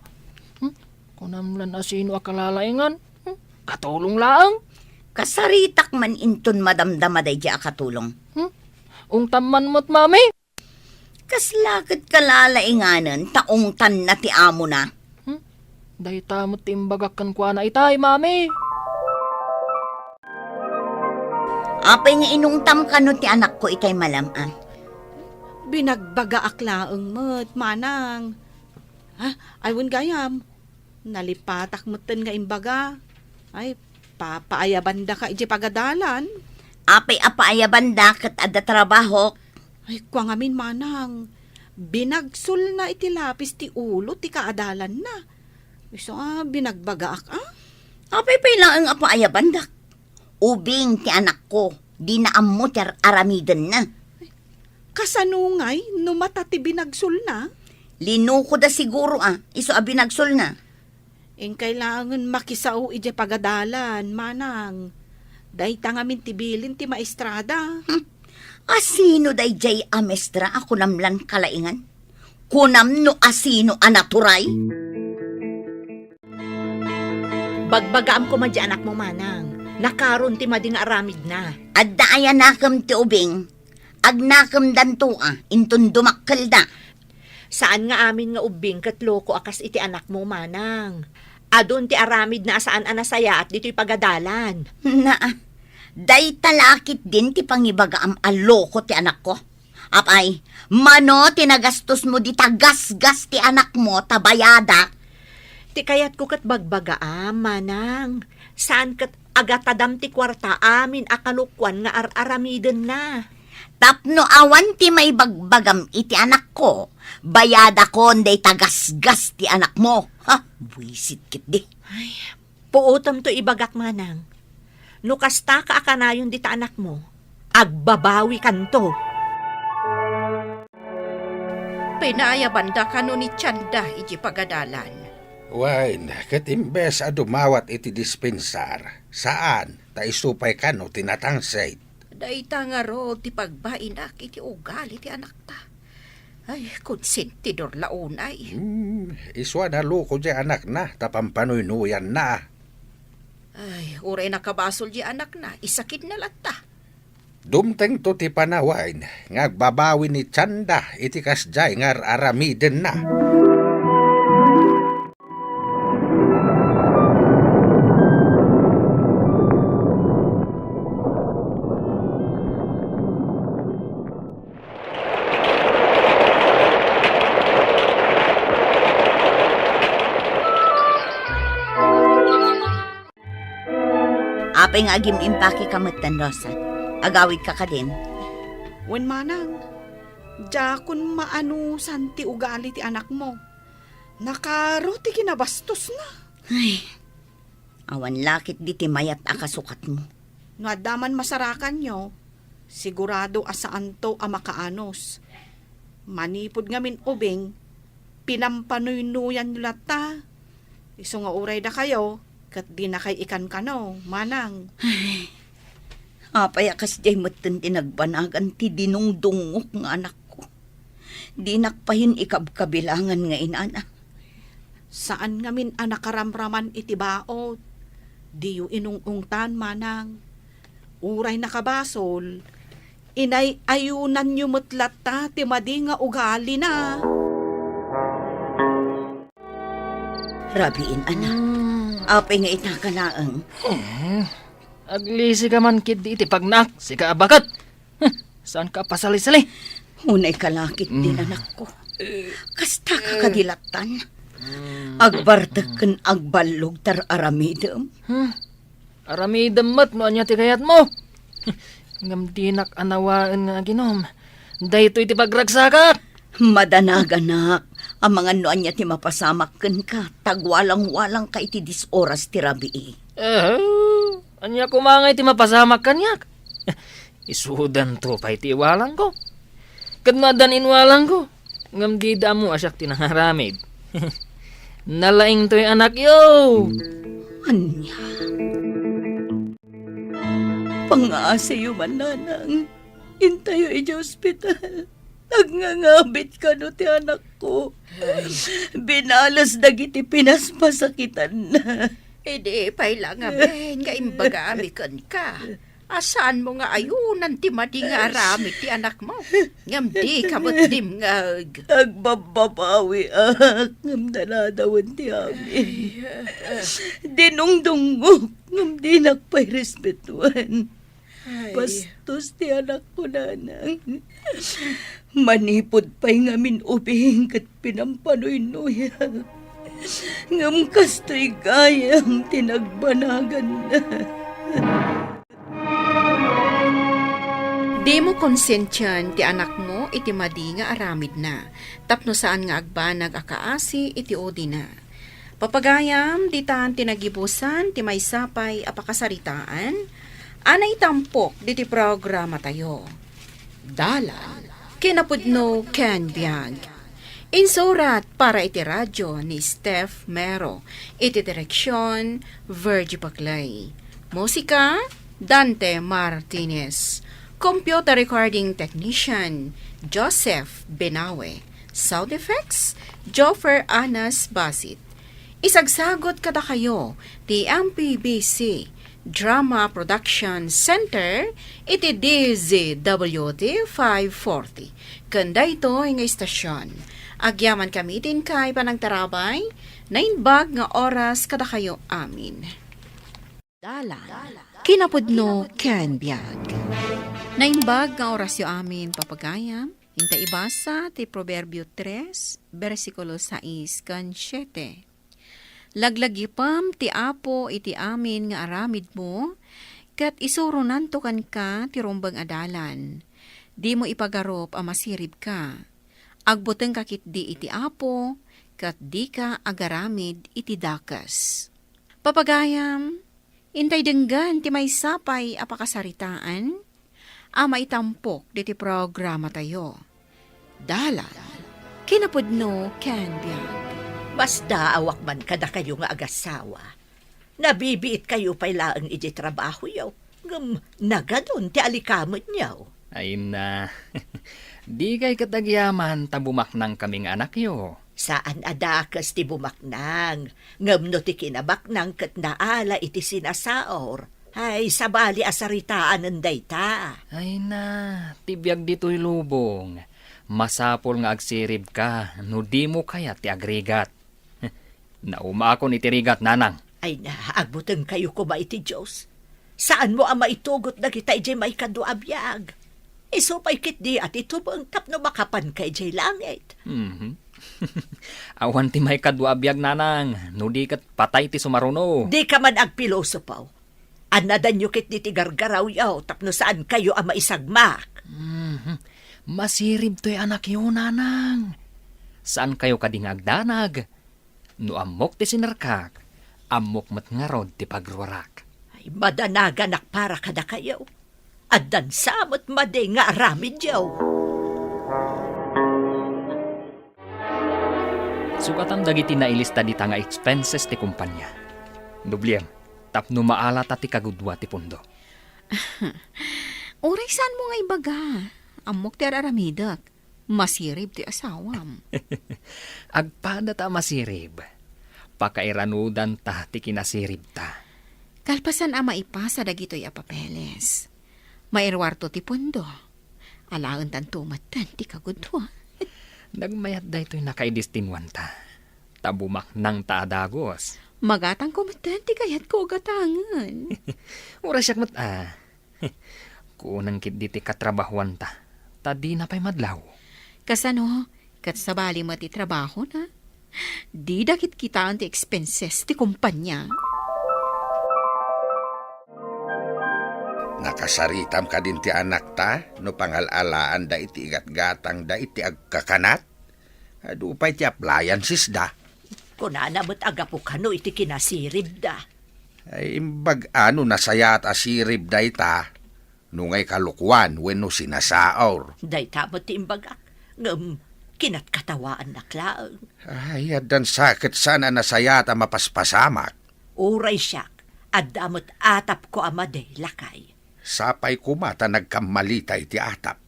Hmm? Kunam lan a sino a kalalaingan. Hmm? Katulong laeng. Kasaritak man inton madamdama daydiay a katulong. Hmm? Ungtam man met, Mami. Kasla ket kalalainganen ta ungtanna ti amona. Hmm? Dayta met ti imbagak kenkuana itay, Mami. Apay nga inungtam kano ti anakko itay malam, a? Binagbagaak laeng met, Manang. Ha? Ay, wen gayam. Nalipatak metten nga imbaga. Ay, papaayabandaka idiay pagadalan. Apay a paayabanda ket adda trabahok? Ay, kua ngamin, Manang. Binagsolna iti lapis ti ulo ti kaadalanna. Isu a binagbagaak, a? Apay pay laeng a paayabandak? Ubing ti anakko, dina ammo ti ar-, aramidenna. Kasano ngay no mata ti binagsolna? Linukoda siguro a, isu a binagsolna. Inkay laengen makisao idiay pagadalan, Manang. Dayta ngamin ti bilin ti maestrada. Hmm. Asino daydiay a maestra a kunam lan kalaingan? Kunam no asino a naturay? Bagbagaam koma di anakmo, manang. Nakaron ti madi nga aramidna. Adda aya nakem ti ubing? Agnakemdanto a, inton dumakkelda. Saan nga amin nga ubbing ket loko a kas iti anakmo, manang. Adun ti aramidna a saan a nasayaat ditoy pagadalan. Naa, dayta la ketdin ti pangibagaam a loko ti anakko. Apay, mano ti nagastosmo dita gasgas ti anakmo ta bayadak? Ti kayatko ket bagbagaam, manang. Saan ket agatadam ti kuarta amin a kalokuan nga ar-aramidenna. Tapno awan ti maibagbagam iti anakko, bayadakon dayta gasgas ti anakmo. Ha, buisit ketdi. Ay, puotemto ibagak, manang. No kastaka a kanayon dita anakmo, agbabawikanto. Pinayabanda kano ni Tianda iti pagadalan. Wen, ket imbes a dumawat iti dispensar, saan, ta isu pay kano ti natangsit. Dayta ngarud ti pagbainak iti ugali ti anakta. Ay, konsentidor la unay. Hmm, isu a naloko di anakna, ta pampanuynuyanna. Ay, uray nakabasol di anakna, isakidna latta. Dumtengto ti panawen nga agbabawi ni Tianda iti kasdiay nga ar-aramidenna. Apay nga agim-impakeka metten, Rosa? Agawidka kadin? Wen, manang, diakon maanusan ti ugali ti anakmo. Nakaro ti kinabastosna. Ay, awan la ketdi ti mayat a kasukatmo. No adda man masarakanyo, sigurado a saanto a makaanos. Manipud ngamin ubing, pinampanuynuyanyo latta. Isu nga uray dakayo, ket dinakay ikankano, manang. Ay, apay a kasdiay metten ti nagbanagan ti dinungdungngok nga anakko? Dinak payen ikabkabilangan nga inana. Saan ngamin a nakaramraman iti baod. Diyo inung-ungtan, manang. Uray nakabasol, inay-ayunanyo met latta ti madi nga ugalina. Rabiin, anak. Mm. Apay nga ita ka laeng? Mm. Aglisika man ketdi iti pagnak, sika a baket. Huh, saanka a pasalisali? Unay ka la ketdin, mm, anakko. Kasta ka kadilattan. Mm. Agbartek ken agballog ti ar-aramidem. Hmm. Aramidem met no ania ti kayatmo. Ngem dinak a nawaen nga aginom. Daytoy ti pagragsakak. Madanaganak, amangan no ania ti mapasamak kenka, ta agwalangwalangka iti dis oras ti rabii. Eh, ania koma ngay ti mapasamak kaniak? Isudanto pay ti iwalangko. Ket no addan inwalangko, ngem dida ammo a siak ti nangaramid. Nalaingtoy anakyo! Ania? Pangaasiyo man, nanang. Intayo idiay ospital. Agngangabit kano ti anakko. Ay. Binales dagiti pinaspasakitanna. Idi pay la ngamin nga imbagami kenka a saanmo nga ayunan ti madi nga aramid ti anakmo, ngem dika met dimngeg. Agbabbabawiak, ngem naladawen ti amin. Ay, ah, ah. Dinungdungngok, ngem dinak pay respetuen. Ay. Bastos ti anakko, nanang. Manipud pay ngamin ubing ket pinampanuynuyak. Ngem kastoy gayam ti nagbanaganna. Dimo konsiensian ti anakmo iti madi nga aramidna, tapno saan nga agbanag a kaasi iti udina. Papagayam, ditan ti nagibusan ti maysa pay a pakasaritaan a naitampok ditoy programatayo. Dalan, kinapudno ken biag. Insurat para iti radyo ni Steph Mero, iti direksyon, Virgie Paclay. Musika, Dante Martinez. Computer recording technician, Joseph Benawe. Sound effects, Joffer Anas Basit. Isagsagut kadakayo ti M P B C Drama Production Center iti D Z W T five forty. Ken daytoy nga istasyon, agyaman kami ti inkay panangtarabay, naimbag nga oras kadakayo amin. Dalan. Kinapudno ken biag. Naimbag nga orasyo amin, papagayam. Inta ibasa ti Proverbio tres, bersikulo sais ken siete. Laglagipem ti Apo iti amin nga aramidmo, ket isuronanto kenka ti rumbeng a dalan. Dimo ipagarup a masiribka. Agbutengka ketdi iti Apo, ket dika agaramid iti dakes. Papagayam, intay denggen ti maysa pay a pakasaritaan a maitampok ditoy programatayo. Dalan, kinapudno ken biag. Masdaawak man kadakayo nga agasawa. Nabibiitkayo pay laeng iti trabahoyo, ngem nagadun ti alikamenyo. Ay na, dikay ket agyaman ta bumaknangkami nga anakyo. Saan a dakes ti bumaknang, ngem no ti kinabaknang ket naala iti sinasaor, ay, sabali a saritaanen dayta. Ay na, ti biag ditoy lubong, masapul nga agsiribka no dimo kayat ti agrigat. Naumaakon iti rigat, nanang. Ay na, agbutengkayo koma iti Dios. Saanmo a maitugot dagita idiay maikadua a biag. Isu pay ketdi a ti tubeng tapno makapanka idiay langit. Mhm. Awan ti maikadua a biag, nanang, no di ket patay ti sumaruno. Dika man agpilosopo. Annadanyo ketdi ti gargarawyo tapno saankayo a maisagmak. Mhm. Masirib toy anakyo, nanang. Saankayo kadi nga agdanag. No ammok ti sinerkak, ammok met ngarud ti pagruarak. Ay, madanaganak para kadakayo. Addan sa met madi nga aramidyo. Sukatam dagiti nailista dita nga expenses ti kompania. Dubliem, tapno maalata ti kagudua ti pundo. Uray saanmo nga ibaga. Ammok ti ar-aramidek. Masirib ti asawam. Agpada ta a masirib. Pakairanudanta ti kinasiribta. Kalpasan a maipasa dagitoy a papeles, mairuarto ti pundo. Alaentanto metten ti kagudua. Nagmayat daytoy nakaidestinuanta. Ta bumaknangta a dagus. Magatangko metten ti kayatko a gatangen. Uray siak met a. Kunen ketdi ti katrabahuanta, ta dina pay madlaw. Kasano? Ket sabali met ti trabahona. Dida kitkitaen ti expenses ti kompania. Nakasaritam kadin ti anakta no pangal-alaanda iti igatgatangda iti agkakanat? Adu pay ti appliancesda. Kunana met a gapu kano iti kinasiribda. Ay, imbag-a no nasayaat a sirib dayta, no ngay kalokuan wenno sinasaor. Dayta met ti imbagak, ngem kinatkatawaannak laeng. Ay, addan sa ket saan a nasayaat a mapaspasamak. Uray siak, adda met atapko a madi, lakay. Sapay koma ta nagkammalita iti atap.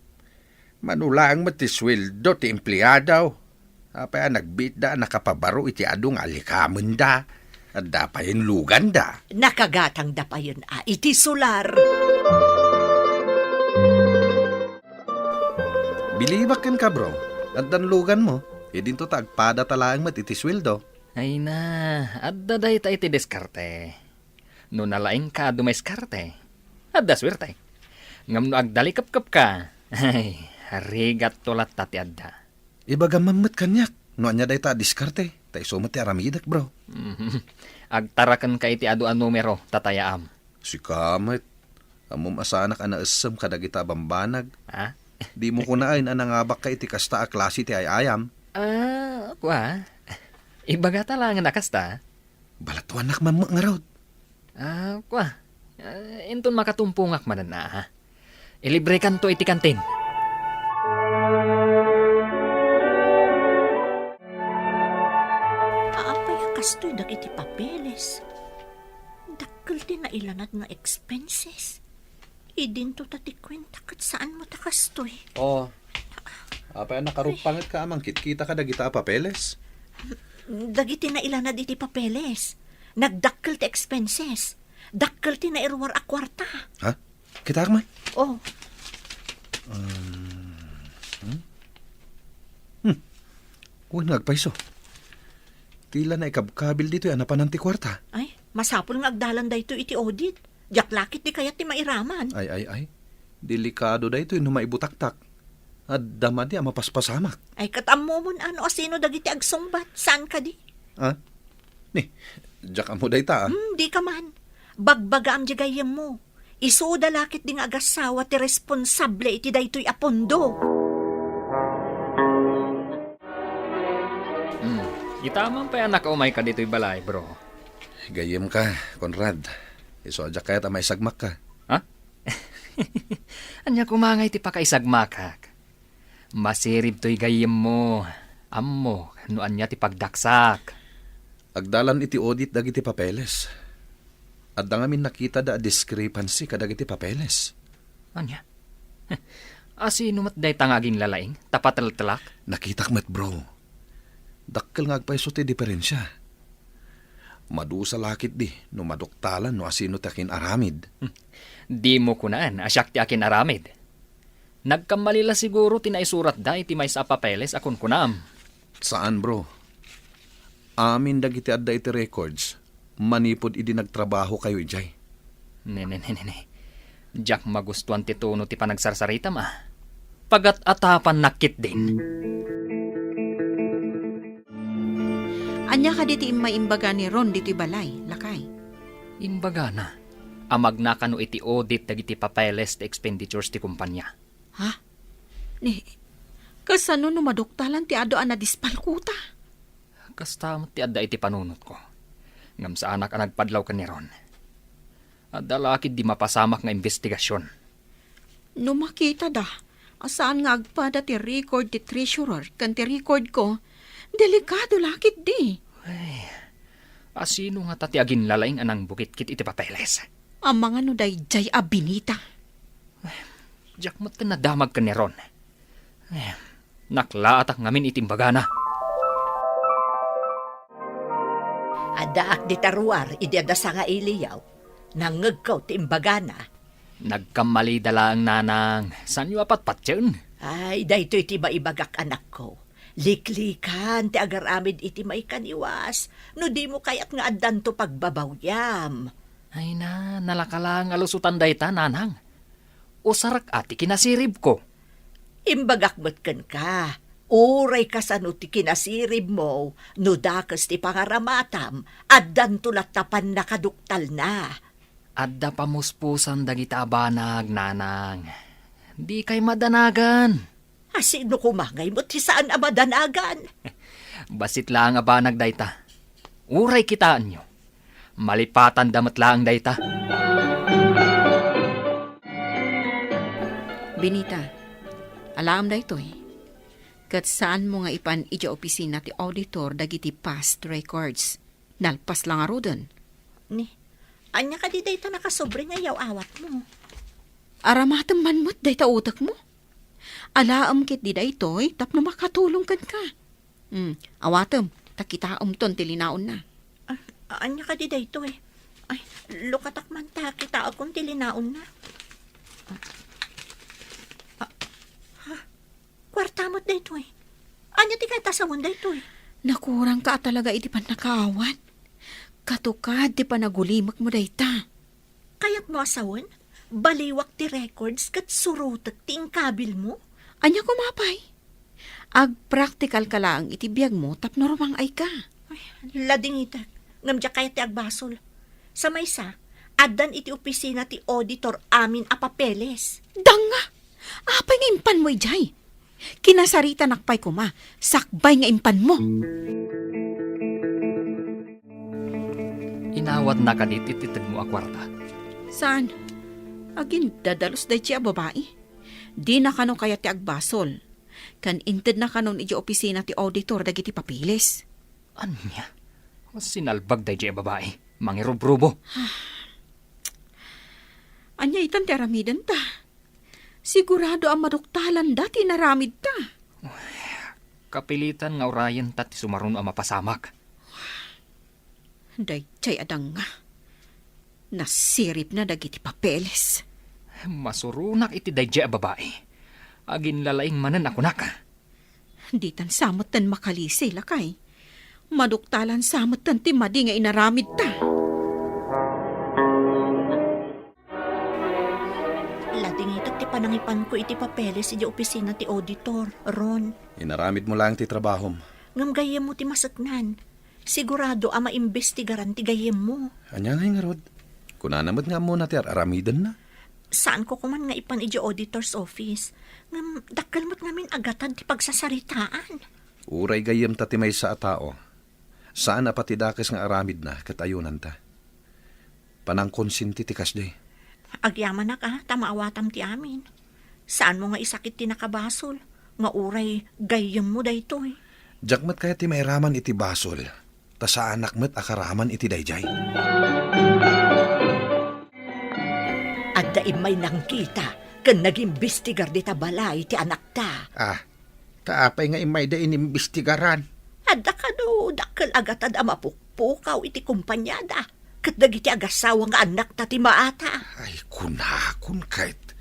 Mano laeng met ti sueldo ti empleado. Apay a nagbiitda a nakapabaro iti adu nga alikamenda? Adda payen luganda. Nakagatangda payen a iti solar. Bilibak kenka, bro. Addan luganmo. Idinto ta agpadata laeng met iti sueldo. Ay na, adda dayta iti diskarte. No nalaingka a dumiskarte, adda suerte. Ngem no agdalikepkepka, ay, rigatto latta ti adda. Ibagam man met kaniak no ania dayta a diskarte, ta isu met ti aramidek, bro. Mhm. Agtarakenka iti adu a numero, tatayaam. Sika met, ammom a saanak a naessem kadagita a bambanag. Ha? Dimo kunaen a nangabakka iti kasta a klase ti ay-ayam. Ah, kua. Ibagata laengen a kasta. Balatuannak man met ngarud. Ah, kua. Ah, inton makatumpongak manen a, ha? Ilibrekanto iti kantin. Apay a kastoy dagiti papeles? Dakkel ti nailanad nga expenses. Idinto ta ti kuenta ket saan met a kastoy. Oh, apay a nakaruppangetka a mangkitkita kadagita a papeles? Dagiti nailanad iti papeles. Nagdakkel ti expenses. Dakkel ti nairuar a kuarta. Ha? Kitaak man? Oh. Hmm? Hmm. Wen nga agpayso. Ti la naikabkabil ditoy a napanan ti kuarta. Ay, masapul nga agdalan daytoy iti audit. Diak la ketdi kayat ti mairaman. Ay, ay, ay. Delikado daytoy no maibutaktak. Adda madi a mapaspasamak. Ay, ket ammomon a no asino dagiti agsungbat, saan kadi? Ah? Ni, diak ammo dayta, ah. Hmm, di ka man. Bagbagaam di gayyemmo. Isuda la ketdi nga agassawa ti responsable iti daytoy a pondo. Hmm, ita man pay a nakaumayka ditoy balay, bro. Gayyemka, Conrad. Isu a diak kayat a maisagmakka. Ha? Ania koma ngay ti pakaisagmakak? Masirib toy gayyemmo. Ammok no ania ti pagdaksak. Agdalan iti audit dagiti papeles. Adda ngamin nakitada a discrepancy kadagiti papeles. Ania? Asino met dayta nga aginlalaing? Ta pateltelak? Nakitak met, bro. Dakkel nga agpayso ti diferensia. Madusa la ketdi no maduktalan no asino ti akin-aramid. Hmm. Dimo kunaen a siak ti akin-aramid. Nagkammali la siguro ti naisuratda iti maysa a papeles a kunkunam. Saan, bro. Amin dagiti adda iti records manipud idi nagtrabahokayo idiay. Ne, ne, ne, ne, ne. Diak magustuan ti tono ti panagsarsaritam, ah. Pagat-atapannak ketdin. Ania kadi ti immay imbaga ni Ron ditoy balay, lakay? Imbagana a magna kano iti audit dagiti papeles ti expenditures ti kompania. Ha? Ni, kasano no maduktalan ti adu a nadispalkota? Kasta met ti adda iti panunotko. Ngem saanak a nagpadlaw ken ni Ron. Adda la ketdi mapasamak nga imbestigasion. No makitada a saan nga agpada ti record ti treasurer ken ti recordko, delikado la ketdi. Ay, asino ngata ti aginlalaing a nangbukitkit iti papeles? Amangan no daydiay a Benita. Diak met ken nadamag ken ni Ron. Eh, naklaatak ngamin iti imbagana. Addaak dita ruar idi adda sangailiyo. Nangngegko ti imbagana. Nagkammalida laeng, nanang. Saanyo a patpatien? Ay, daytoy ti maibagak, anakko. Liklikan ti agaramid iti maikaniwas, no dimo kayat nga addanto pagbabawiam. Ay na, nalaka laeng a lusotan dayta, nanang. Usarek a ti kinasiribko. Imbagak met kenka, uray kasano ti kinasiribmo, no dakes ti pangaramatam, addanto latta pannakaduktalna. Adda pamuspusan dagita a banag, nanang. Dikay madanagan. Asino koma ngay met ti saan a madanagan? Bassit laeng a banag dayta. Uray kitaenyo. Malipatanda met laeng dayta. Benita, alaem daytoy. Ket saanmo nga ipan idiay opisina ti auditor dagiti past records. Nalpas la ngaruden. Ni, ania kadi dayta nakasobri nga iyaw-awatmo? Aramatem man met dayta utekmo. Alaem ketdi daytoy tapno makatulong kenka. Hmm, awatem, ta kitaemton ti linaonna. Ah, ania kadi daytoy? Ay, lukatak man ta kitaekon ti linaonna. Ah, ah, ha? Kuarta met daytoy. Ania ti kayat a sawen daytoy? Nakurangka a talaga iti pannakaawat. Katukad ti panagulimekmo dayta. Kayatmo a sawen? Baliwak ti records ket surotek ti inkabilmo? Ania koma pay? Agpraktikalka laeng iti biagmo tapno rumang-ayka. Ay, ladingitek. Ngem diak kayat ti agbasol. Sa maysa, addan iti opisina ti auditor amin a papeles. Danga! Apay nga impanmo idiay? Kinasaritanak pay koma, sakbay nga impanmo. Inawatna kadi ti tedmo a kuarta? Saan? Agindadalus daydi a babai. Dina kano kayat ti agbasol. Ken intedna kanon idiay opisina ti auditor dagiti papeles. Ania? Sinalbag daydi a babai. Mangirubrubo. Ania itan ti aramidenta? Sigurado a maduktalanda ti inaramidta. Kapilitan nga urayenta ti sumaruno a mapasamak. Daydiay a danga. Nasiribna dagiti papeles. Masuronak iti daydiay a babai. Aginlalaing manen a kunaka. Ditan sa metten makalisi, lakay. Maduktalan sa metten ti madi nga inaramidta. Ladingitek ti panangipanko iti papeles iti opisina ti auditor, Ron. Inaramidmo laeng ti trabahom. Ngem gayyemmo ti maseknan. Sigurado a maimbestigaran ti gayyemmo. Ania ngay ngarud? Kunana met nga ammona ti ar-aramidenna. Saanko koman nga ipan idiay auditor's office. Ngem dakkel met ngamin a gatad ti pagsasaritaan. Uray gayyemta ti maysa a tao, saan a pati dakes nga aramidna ket ayonanta. Panangkonsinti ti kasdi. Agyamanak a ta maawatam ti amin. Saanmo nga isakit ti nakabasol nga uray gayyemmo daytoy. Diak met kayat ti mairaman iti basol, ta saanak met a karaman iti daydiay. Adda immay nangkita ken nagimbestigar dita balay ti anakta. Ah, ta apay nga immayda inimbestigaran? Adda kano dakkel a gatad a mapukpukaw iti kompaniada ket dagiti agassawa nga annakta ti maata. Ay, kunakon ket,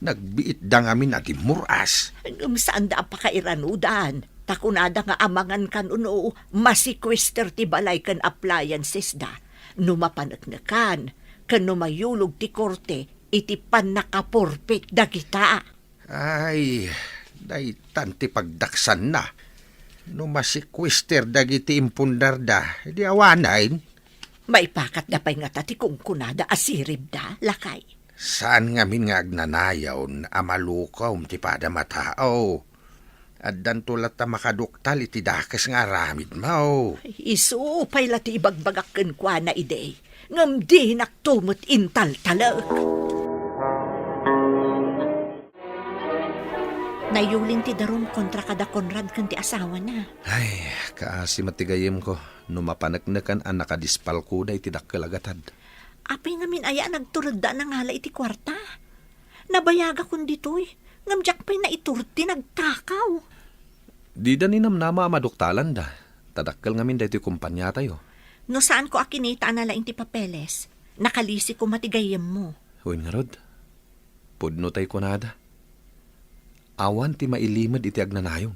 nagbiitda ngamin a dimmuras. Ngem saanda a pakairanudan, ta kunada nga amangan kano no masikuester ti balay ken appliancesda no mapaneknekan ken no mayulog ti korte iti pannakapurpit dagita. Ay, daytan ti pagdaksanna. No masikuester dagiti impundarda, di awanen. Maipakatda pay ngata ti kunkunada a siribda, lakay? Saan ngamin nga agnanayon a malukom ti padam a tao. Addanto latta makaduktal iti dakes nga aramidmo. Isu pay la ti ibagbagak kenkuana idi, ngem dinakto met intaltalek. Nayulin ti darum kontra kada Conrad ken ti asawana. Ay, kaasi met ti gayyemko no mapaneknekan a nakadispalkoda iti dakkel a gatad. Apay ngamin aya a nagturedda a nangala iti kuarta? Nabayagakon ditoy, ngem diak pay naitur ti nagtakaw. Dida ninamnama a maduktalanda, ta dakkel ngamin daytoy kompaniatayo. No saanko a kinita a nalaing ti papeles, nakalisi koma ti gayyemmo. Wen ngarud, pudno tay kunada. Awan ti mailimed iti agnanayon.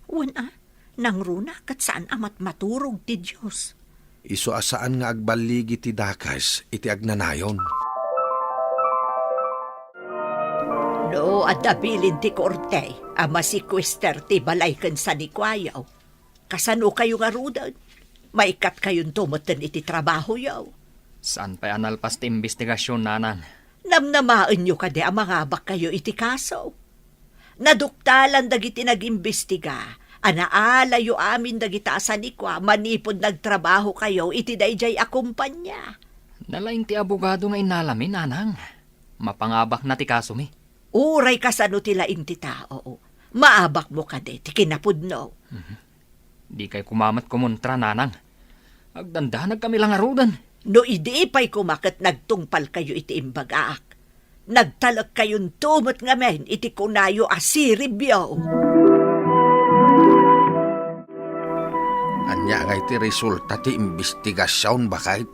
Wen a, nangruna ket saan a matmaturog ti Dios. Isu a saan nga agballigi ti dakes iti agnanayon. No adda bilin ti korte a masikuester ti balay ken sanikuayo, kasano kayo ngaruden? Maikkatkayonto metten iti trabahoyo. Saan pay a nalpas ti imbestigasion, nanang. Namnamaenyo kadi a mangabakkayo iti kaso? Naduktalan dagiti nagimbestiga a naalayo amin dagita a sanikua manipud nagtrabahokayo iti daydiay a kompania. Nalaing ti abogado nga innalami, nanang. Mapangabakna ti kasomi. Uray kasano ti laing ti tao, maabakmo kadi ti kinapudno. Mhm. Dikay koma met kumontra, nanang. Agdandanagkami la ngaruden. No idi pay koma ket nagtungpalkayo iti imbagak, nagtalekkayonto met ngamin iti kunayo a siribyo. Ania ngay ti resulta ti imbestigasion, baket?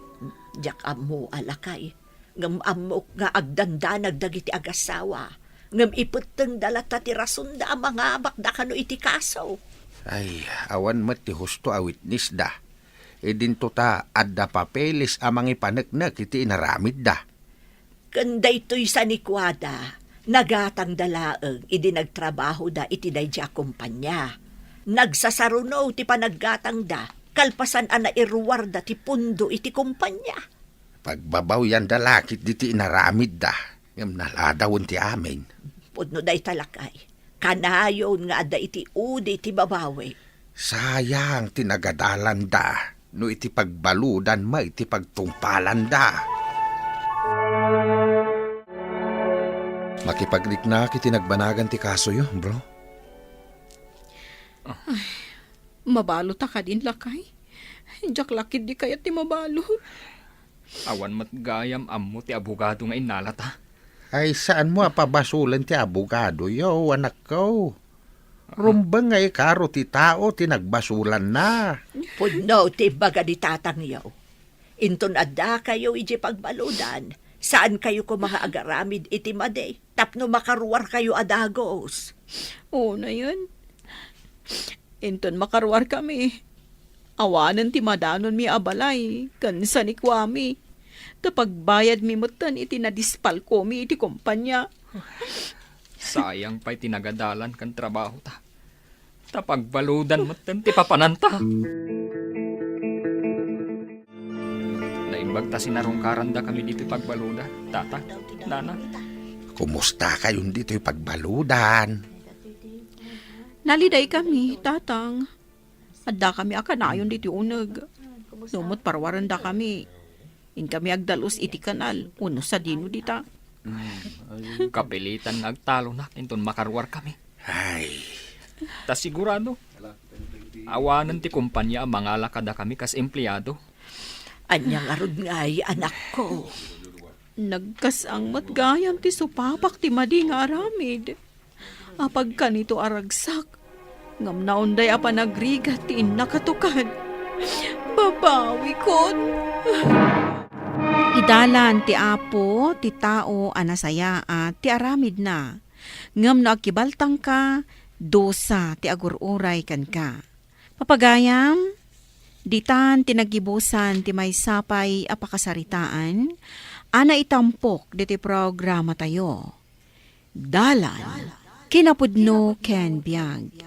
Diak ammo, lakay. Ngem ammok nga agdandanag dagiti agassawa, ngem ipettengda latta ti rasonda a mangabakda kano iti kaso. Ay, awan met ti husto a witnessda. Idinto ta adda papeles a mangipaneknek iti inaramidda. Ken daytoy sanikuada, nagatangda laeng idi nagtrabahoda iti daydiay a kompania. Nagsasaruno ti panaggatangda, kalpasan a nairuarda ti pundo iti kompania. Pagbabawyanda la ketdi ti inaramidda, ngem naladawen ti amin. Pudno dayta, lakay. Kanayon nga adda iti udi ti babawi. Sayang ti nagadalanda no iti pagbaludan met ti pagtungpalanda. Makipagriknak iti nagbanagan ti kasoyo, bro. Ay, mabalota kadin, lakay? Diak la ketdi kayat ti mabalot. Awan met gayam ammo ti abogado nga innalata. Ay, saanmo a pabasolen ti abogadoyo, anakko. Rumbeng nga ikaro ti tao ti nagbasolanna. Pudno ti imbaga ni tatangyo. Inton addakayo idiay pagbaludan, saankayo koma nga agaramid iti madi tapno makaruarkayo a dagus. Unayen, inton makaruarkami, awanen ti madanonmi a balay ken sanikuami, ta pagbayadmi metten iti nadispalkomi iti kompania. Sayang pay ti nagadalan ken trabahota. Ta pagbaludan metten ti papananta. Naimbag ta sinarungkarandakami ditoy pagbaludan, Tata, Nana. Kumustakayon ditoy pagbaludan? Nalidaykami, Tatang. Addakami a kanayon ditoy uneg. No met paruarendakami, inkami agdalus iti kanal, wenno sadino dita. Mm. Kapilitan nga agtalonak inton makaruarkami. Ay. Ta sigurado, awanen ti kompania a mangala kadakami kas empleado. Ania ngarud ngay, anakko? Nagkas-ang met gayam ti supapak ti madi nga aramid. Apagkanito a ragsak, ngem naunday a panagrigat ti innak a tukad. Babawikon. Idalan ti Apo ti tao a nasayaat ti aramidna, ngem no agkibaltangka, dusa ti agur-uray kenka. Papagayam, ditan ti naggibusan ti maysa pay a pakasaritaan a naitampok ditoy programatayo. Dalan, kinapudno ken biag.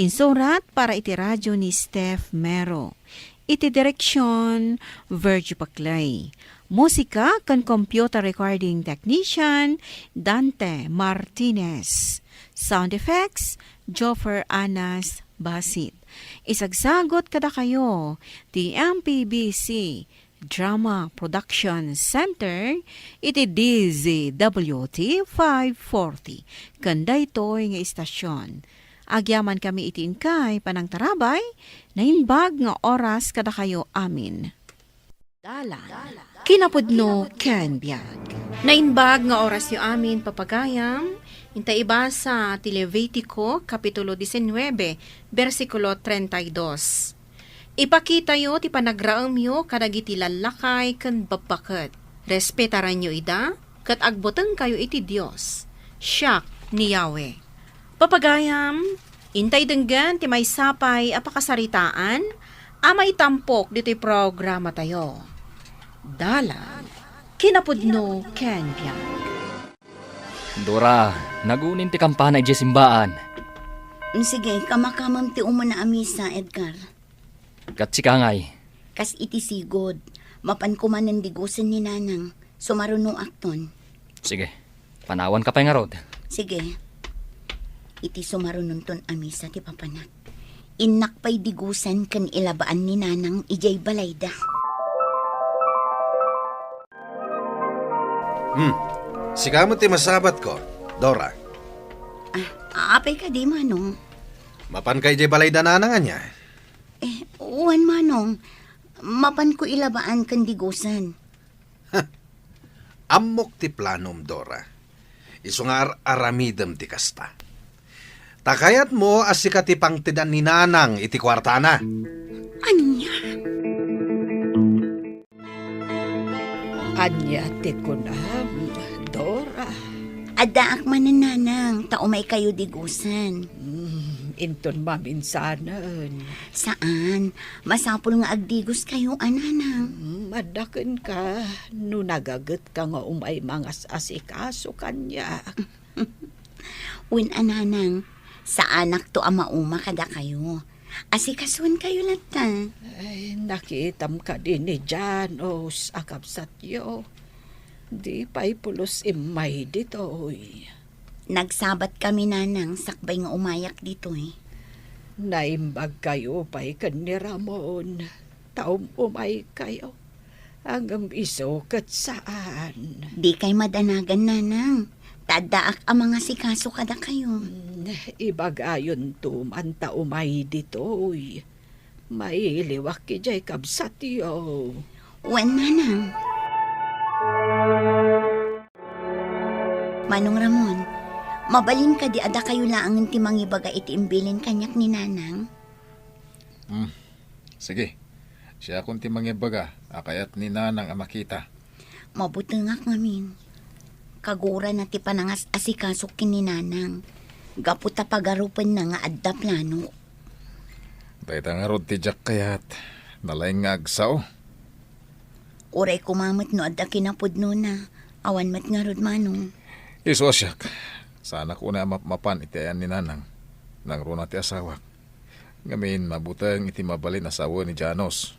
Insurat para iti radio ni Steph Mero. Iti direksyon, Virgie Paclay. Musika ken computer recording technician, Dante Martinez. Sound effects, Joffer Anas Basit. Isagsagot kadakayo ti M P B C Drama Production Center iti D Z W T five forty. Ken daytoy nga istasyon, agyamankami iti inkay panangtarabay, naimbag nga oras kadakayo amin. Dalan. Kinapudno ken biag. Naimbag nga orasyo amin, papagayam, inta ibasa ti Levitico, Kapitulo diecinueve, bersikulo treinta y dos. Ipakitayo ti panagraemyo kadagiti lallakay ken babbaket. Respetaranyo ida, ket agbutengkayo iti Dios. Siak ni Yahweh. Papagayam, intay denggen ti maysa pay a pakasaritaan a maitampok ditoy programatayo. Dalan, kinapudno ken biag. Dora, nagunin ti kampana idiay simbaan. Mm, sige, kamakamem ti umuna a misa, Edgar. Ket sika ngay? Kas iti sigud, mapanko manen digusen ni Nanang, sumarunoakton. Sige, panawanka pay ngarud. Sige. Iti sumarunonton a misa ti papanak, innak pay digusen ken ilabaan ni Nanang idiay balayda. Hmm. Sika met ti masabatko, Dora. Ah, apay kadi, Manong? Mapanka idiay balayda Nanang ania? Eh, wen, Manong. Mapanko ilabaan ken digusen. Ammok ti planom, Dora. Isu nga ar-aramidem ti kasta. Ta kayatmo a sika ti pangtedan ni Nanang iti kuartana. Ania? Ania ti kunam, Dora? Addaak manen, Nanang, ta umaykayo digusen. Hmm, inton maminsanen. Saan. Masapul nga agdigoskayo a, Nanang. Hmm, adda kenka no nagagetka nga umay mangas-asikaso kaniak. Wen a, Nanang, saanakto a mauma kadakayo. Asikasuenkayo latta. Ay, nakitam kadi ni Janos a kabsatyo. Di pay pulos immay ditoy. Nagsabatkami, Nanang, sakbay nga umayak ditoy. Naimbagkayo pay ken ni Ramon, ta um-umaykayo. Ngem isu ket saan. Dikay madanagan, Nanang. Ta addaak a mangasikaso kadakayo. Mm, ibagayonto man ta umay ditoy. Mailiwak idiay kabsatyo. Wen, Nanang. Manong Ramon, mabalin kadi a dakayo laengen ti mangibaga iti imbilin kaniak ni Nanang? Hmm. Sige. Siakon ti mangibaga a kayat ni Nanang a makita. Mabutengak ngamin. Kagurana ti panangas-asikasok ken ni Nanang. Gapu ta pagarupenna nga adda plano. Dayta ngarud ti diak kayat. Nalaing nga agsao. Uray koma met no adda kinapudnona. Awan met ngarud, Manong. Isu a siak. Saanak unay a mapmapan iti ayan ni Nanang. Nangruna ti asawak. Ngamin, mabuteng iti mabalin a sawen ni Janos.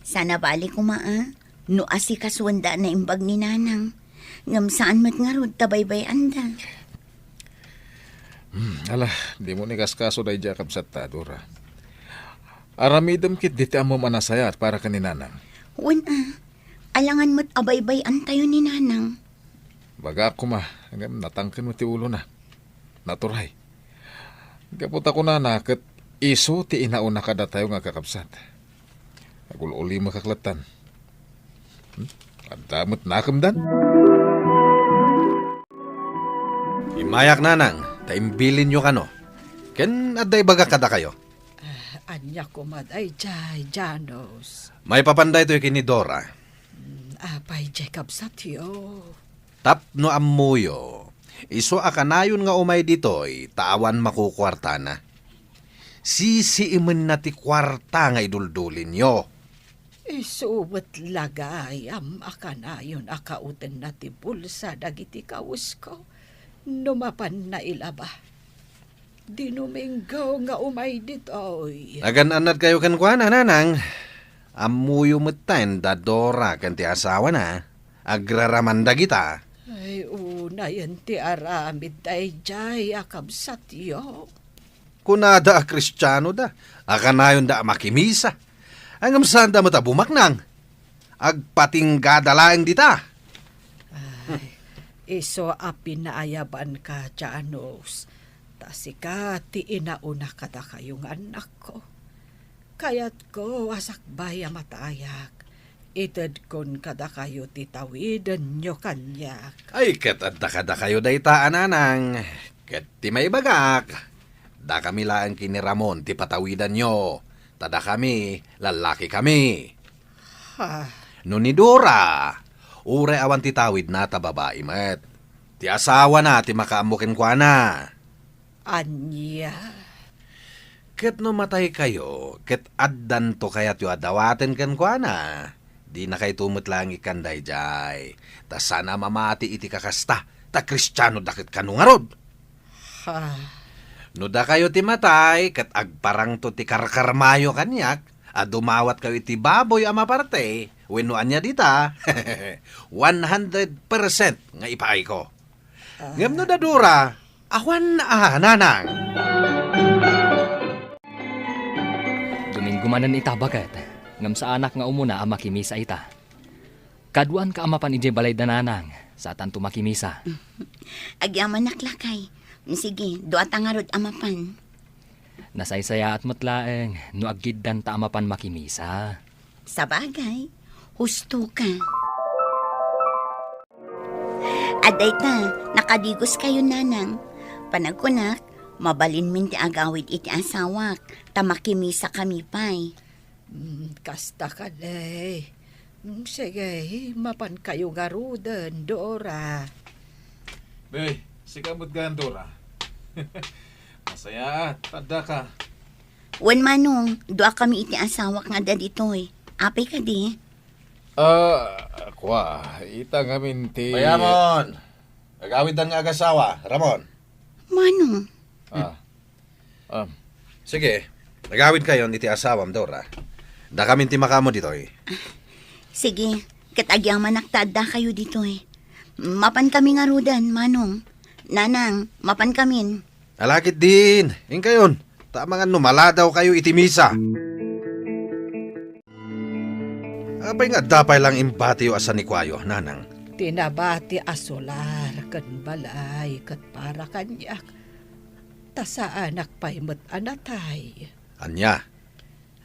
Sana bali koma a, no asikasuenda a naimbag ni Nanang. Ngem saan met ngarud ta baybay-anda. Hmm, ala, dimo ni kaskaso daydiay a kabsatta, Dora. Aramidem ketdi ti ammom a nasayaat para ken ni Nanang. Wen a, alangan met a baybay-antayo ni Nanang. Bagaak koma, ngem natangken met ti ulona. Naturay. Gapu ta kunana ket isu ti inauna kadatayo nga agkakabsat. Agul-ulimekak lattan. Hmm? Adda met nakemdan? Immayak, Nanang, ta imbilinyo kano. Ken adda ibagak kadakayo. Ah, ania koma daydiay, Janos? Maipapan daytoy ken ni Dora. Hmm, apay diay kabsatyo? Tapno ammoyo, isu a kanayon nga umay ditoy ta awan makukuartana. Sisiimenna ti kuarta nga iduldulinyo. Isu met la gayam a kanayon a kaotenna ti bulsa dagiti kawesko no mapanna ilaba. Dinuminggo nga umay ditoy. Nagan-annadkayo kenkuana, Nanang. Ammoyo metten da Dora ken ti asawana. Agraraman dagita. Ay, unayen ti aramid daydiay a kabsatyo. Kunada a Kristianoda, a kanayonda a makimisa. Ngem saanda met a bumaknang. Agpatinggada laeng dita. Ay, isu a pinaayabanka, Janos. Ta sika ti inauna kadakayo nga annakko. Kayatko a sakbay a matayak, itedkon kadakayo ti tawidenyo kaniak. Ay, ket adda kadakayo dayta a Nanang. Ket ti maibagak, dakami laeng ken ni Ramon ti patawidanyo, ta dakami, lallakikami. Ha? No ni Dora, uray awan ti tawidna ta babai met. Ti asawana ti makaammo kenkuana. Ania? Ket no mataykayo, ket addanto kayatyo a dawaten kenkuana, dinakayto met laeng ikkan daydiay, ta saan a mamati iti kakasta, ta Kristianoda ket kano ngarud. Ha? No dakayo ti matay, ket agparangto ti karkarmayo kaniak, a dumawatkayo iti baboy a maparte, wenno ania dita, one hundred percent nga ipaayko. Ah. Ngem no da Dora, awan a, Nanang. Domingo manen ita, baket, ngem saanak nga umuna a makimisa ita. Kaduanka a mapan idiay balay da Nanang, saatanto makimisa. Agyamanak, lakay. Sige, duata ngarud a mapan. Nasaysayaat met laeng no aggiddanta a mapan makimisa. Sabagay, husto ka. Adda ita, nakadigoskayo, Nanang. Panagkunak, mabalinmin ti agawid iti asawak, ta makimisakami pay. Mm, kasta kadi. Mm, sige, mapankayo ngaruden, Dora. Be, sika met gayam, Dora. Masaya, tadda ka. Wen, Manong, duakami iti asawak nga adda ditoy. Apay kadi? Ah, kua, ita ngamin ti Bayamon! Agawiddan nga agasawa, Ramon. Manong. Ah. Ah. Sige, agawidkayon iti asawam, Dora. Dakamin ti makaammo ditoy. Sige, ket agyamanak ta addakayo ditoy. Mapankami ngaruden, Manong. Nanang, mapankamin. Ala ketdin, inkayon, ta amangan no maladawkayo iti misa. Apay nga adda pay lang imbatiyo a sanikuayo, Nanang? Ti nabati a solar ken balay ket para kaniak, ta saanak pay met a natay. Ania?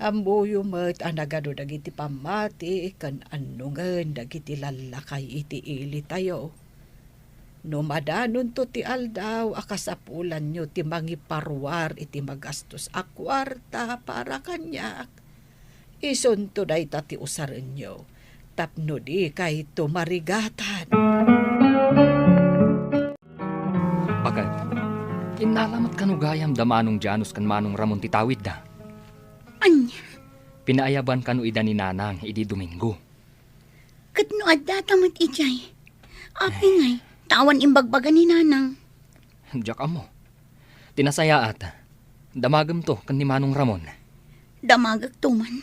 Ammoyo met a nagadu dagiti pammati ken annongen dagiti lallakay iti ilitayo. No madanonto ti aldaw a kasapulanyo ti mangiparuar iti magastos a kuarta para kaniak, Isunto dayta ti usarenyo tapno dikayto marigatan. Baket, innala met kano gayam da Manong Janus ken Manong Ramon ti tawidda? Ania? Pinaayaban kano ida ni Nanang idi Domingo. Ket no addata met idiay, apay ngay, ta awan imbagbaga ni Nanang? Diak ammo. Ti nasayaat, damagemto ken ni Manong Ramon. Damagekto man.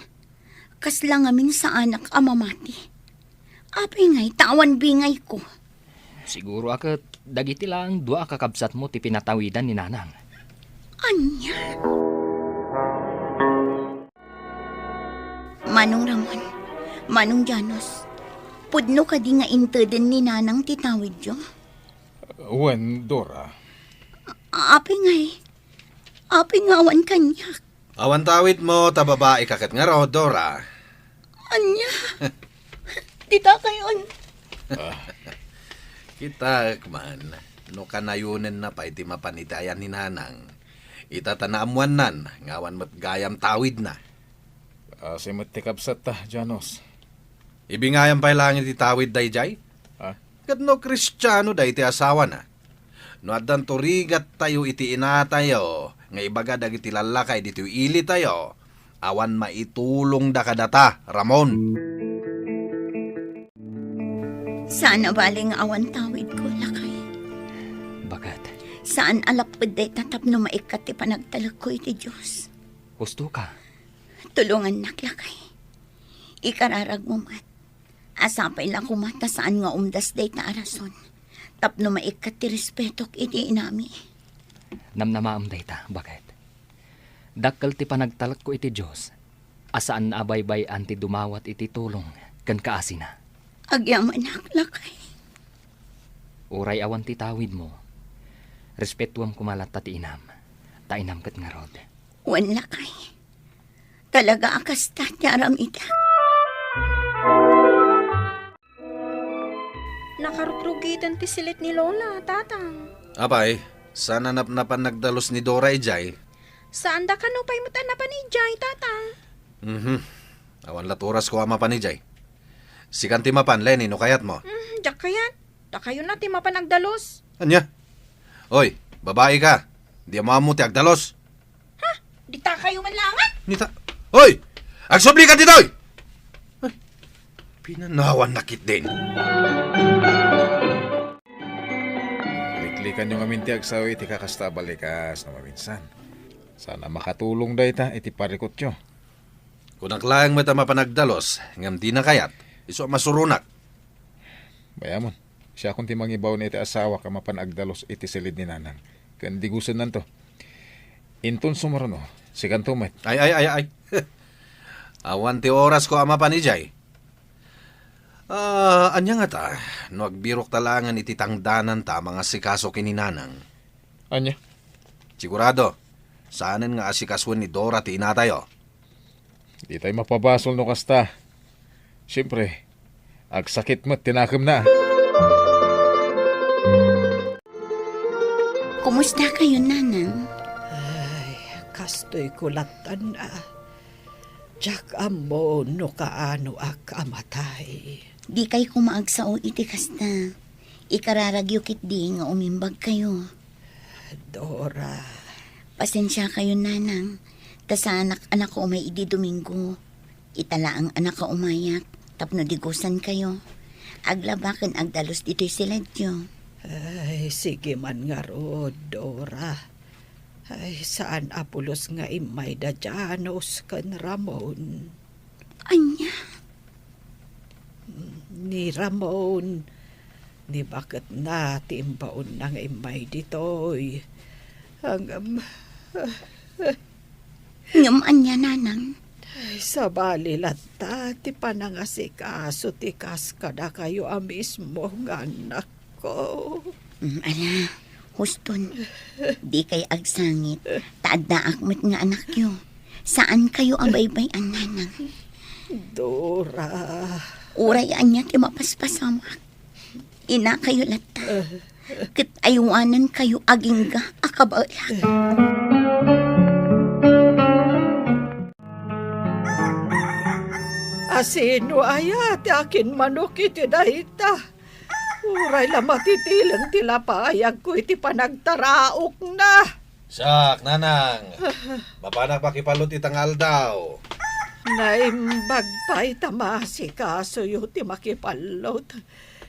Kasla ngamin saanak a mamati. Apay ngay, ta awan bingayko? Siguro a ket dagiti laeng dua a kakabsatmo ti pinatawidan ni Nanang. Ania? Manong Ramon, Manong Janus, pudno kadi nga inteden ni Nanang ti tawidyo? Wen, Dora. Apay ngay, apay nga awan kaniak? Awan tawidmo ta babaika ket ngarud, Dora. Ania? Dita kayon. Kitaek man, no kanayonenna pay ti mapan iti ayan ni Nanang. Ita ta naammoannan nga awan met gayam tawidna. Asi met ti kabsatta, Janus. Ibingayam pay laeng iti tawid daydiay? Ha? Ket no Kristiano daytoy asawana, no addanto rigattayo iti inatayo nga ibaga dagiti lallakay ditoy ilitayo, awan maitulongda kadata, Ramon. Saan a bale nga awan tawidko, lakay. Baket. Saan a lapped dayta tapno maikkat ti panagtalekko iti Dios. Husto ka. Tulongannak, lakay. Ikararagmo met a sapay la koma ta saan nga umdas dayta a rason tapno maikkat ti respetok iti inami. Namnamaem dayta, baket. Dakkel ti panagtalekko iti Dios a saan a baybay-an ti dumawat iti tulong ken kaasina. Agyamanak, lakay. Uray awan ti tawidmo, respetuam koma latta ti inam, ta inam ket ngarud. Wen, lakay. Talaga a kasta ti aramidek. Nakarutrugiten ti silet ni Lola, Tatang. Apay, saan a napnapan nagdalus ni Dora idiay? Saanda kano pay met a napan idiay, Tatang. Mhm. Awan lat orasko a mapan idiay. Sikan ti mapan, Lenny, no kayatmo. Mm, diak kayat. Dakayo na ti mapan agdalus. Ania? Oy, babai ka. Di mo ammo ti agdalus. Ha? Dita kayo man langan? Nita. Hoy! Agsubli ka ditoy! Ay, pinanawan na kitdin. Liklikan yo ngamin ti agsaw iti kakasta a balikas no maminsan. Sana makatulong dayta iti parikutyo. Kunak laeng met a mapan agdalus, ngem dina kayat, isu a masuronak. Bayamon, siakon ti mangibaon iti asawak a mapan agdalus iti silid ni Nanang. Ken digusennanto. Inton sumurno, sikanto met. Ay, ay, ay, ay. Awan ti orasko a mapan idiay. Ah, ania ngata, no agbirok ta laengen iti tangdananta a mangasikaso ken ni Nanang? Ania? Sigurado, saanen nga asikasuen ni Dora ti inatayo. Ditay mapabasol no kasta. Siempre, agsakit met ti nakemna. Kumusta kayo, Nanang? Ay, kastoy ko lattan, ah. Diak ammo no kaanoak a matay. Di kay koma agsao iti kasta. Ikararagyo ketdi nga umimbag kayo. Dora. Pasensia kayo, Nanang. Ta saanak a nakaumay idi Domingo. Ita laeng a nakaumayak tapno digusan kayo. Aglaba ken agdalus ditoy siledyo. Ay, sige man ngarud, Dora. Ay, saan a pulos nga immay da Janos ken Ramon. Ania? Ni Ramon, ni baketna ti imbaonna nga immay ditoy. Ngem, ngem ania, Nanang? Ay, sabali latta ti panangasikaso ti kas kadakayo a mismo nga annakko. Mm, ala, huston, di kay agsangit, ta addaak met nga anakyo. Saan kayo a baybay-an, Nanang. Dora. Uray ania ti mapaspasamak. Ina kayo latta. Ket aywanan kayo agingga a kabaelak. Asino aya ti akinmanok iti dayta? Uray la matitileng ti lapayagko iti panagtaraokna. Siak, nanang. Mapanak makipalot ita nga aldaw. Naimbag pay ta maasikasoyo ti makipalot.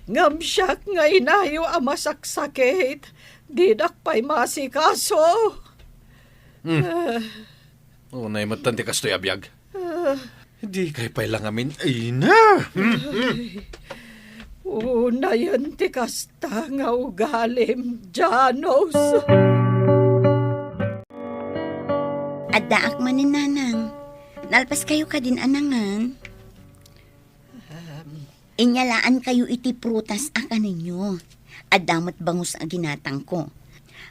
Ngem siak nga inayo a masaksakit, dinak pay maasikaso. Hmm. Ah. Unay met ti kastoy a biag. Ah. Dikay pay la ngamin, ay na. Hmm, hmm. Ay, unayen ti kasta nga ugalim, Janos. Addaak manen, nanang. Nalpaskayo kadin a nangan? Ahem. Inyalaankayo iti prutas a kanenyo. Adda met bangus a ginatangko.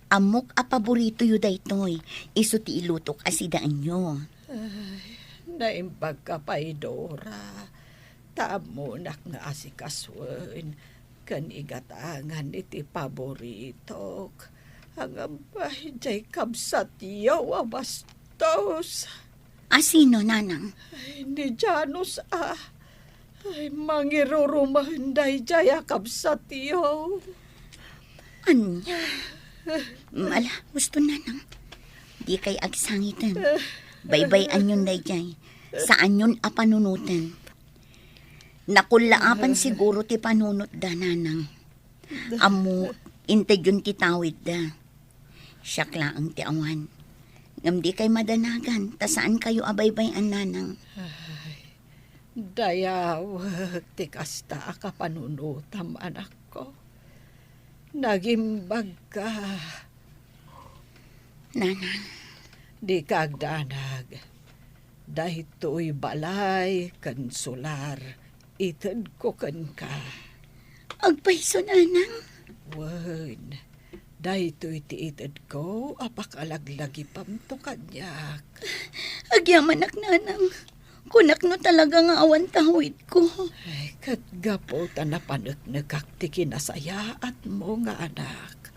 Ammok a paboritoyo daytoy, isu ti ilutok a sidaenyo. Ay, naimbagka pay, Dora. Ta ammonak nga asikasuen ken igatangan iti paboritok. Ngem pay, diay kabsatyo a bastos. Asino, nanang? Ay, ni Janos a. Ay, mangirurumaen daydiay a kabsatyo. Ania? Ala, husto, nanang. Dikay agsangiten. Baybay-anyon daydiay. Saanyon a panunoten. Nakullaapan siguro ti panunotda, nanang. Ammo, intedyon ti tawidda. Siak laeng ti awan. Ngem dikay madanagan, ta saankayo a baybay-an, nanang. Ay, dayawek ti kasta a kapanunotam, anakko. Nagimbagka. Nanang. Dika agdanag. Daytoy balay ken solar itedko kenka. Agpayso, nanang? Wen, daytoy ti itedko a pakalaglagipamto kaniak. Agyamanak, nanang. Kunak no talaga nga awan tawidko. Ay, ket gapu ta napaneknekak ti kinasayaatmo nga anak,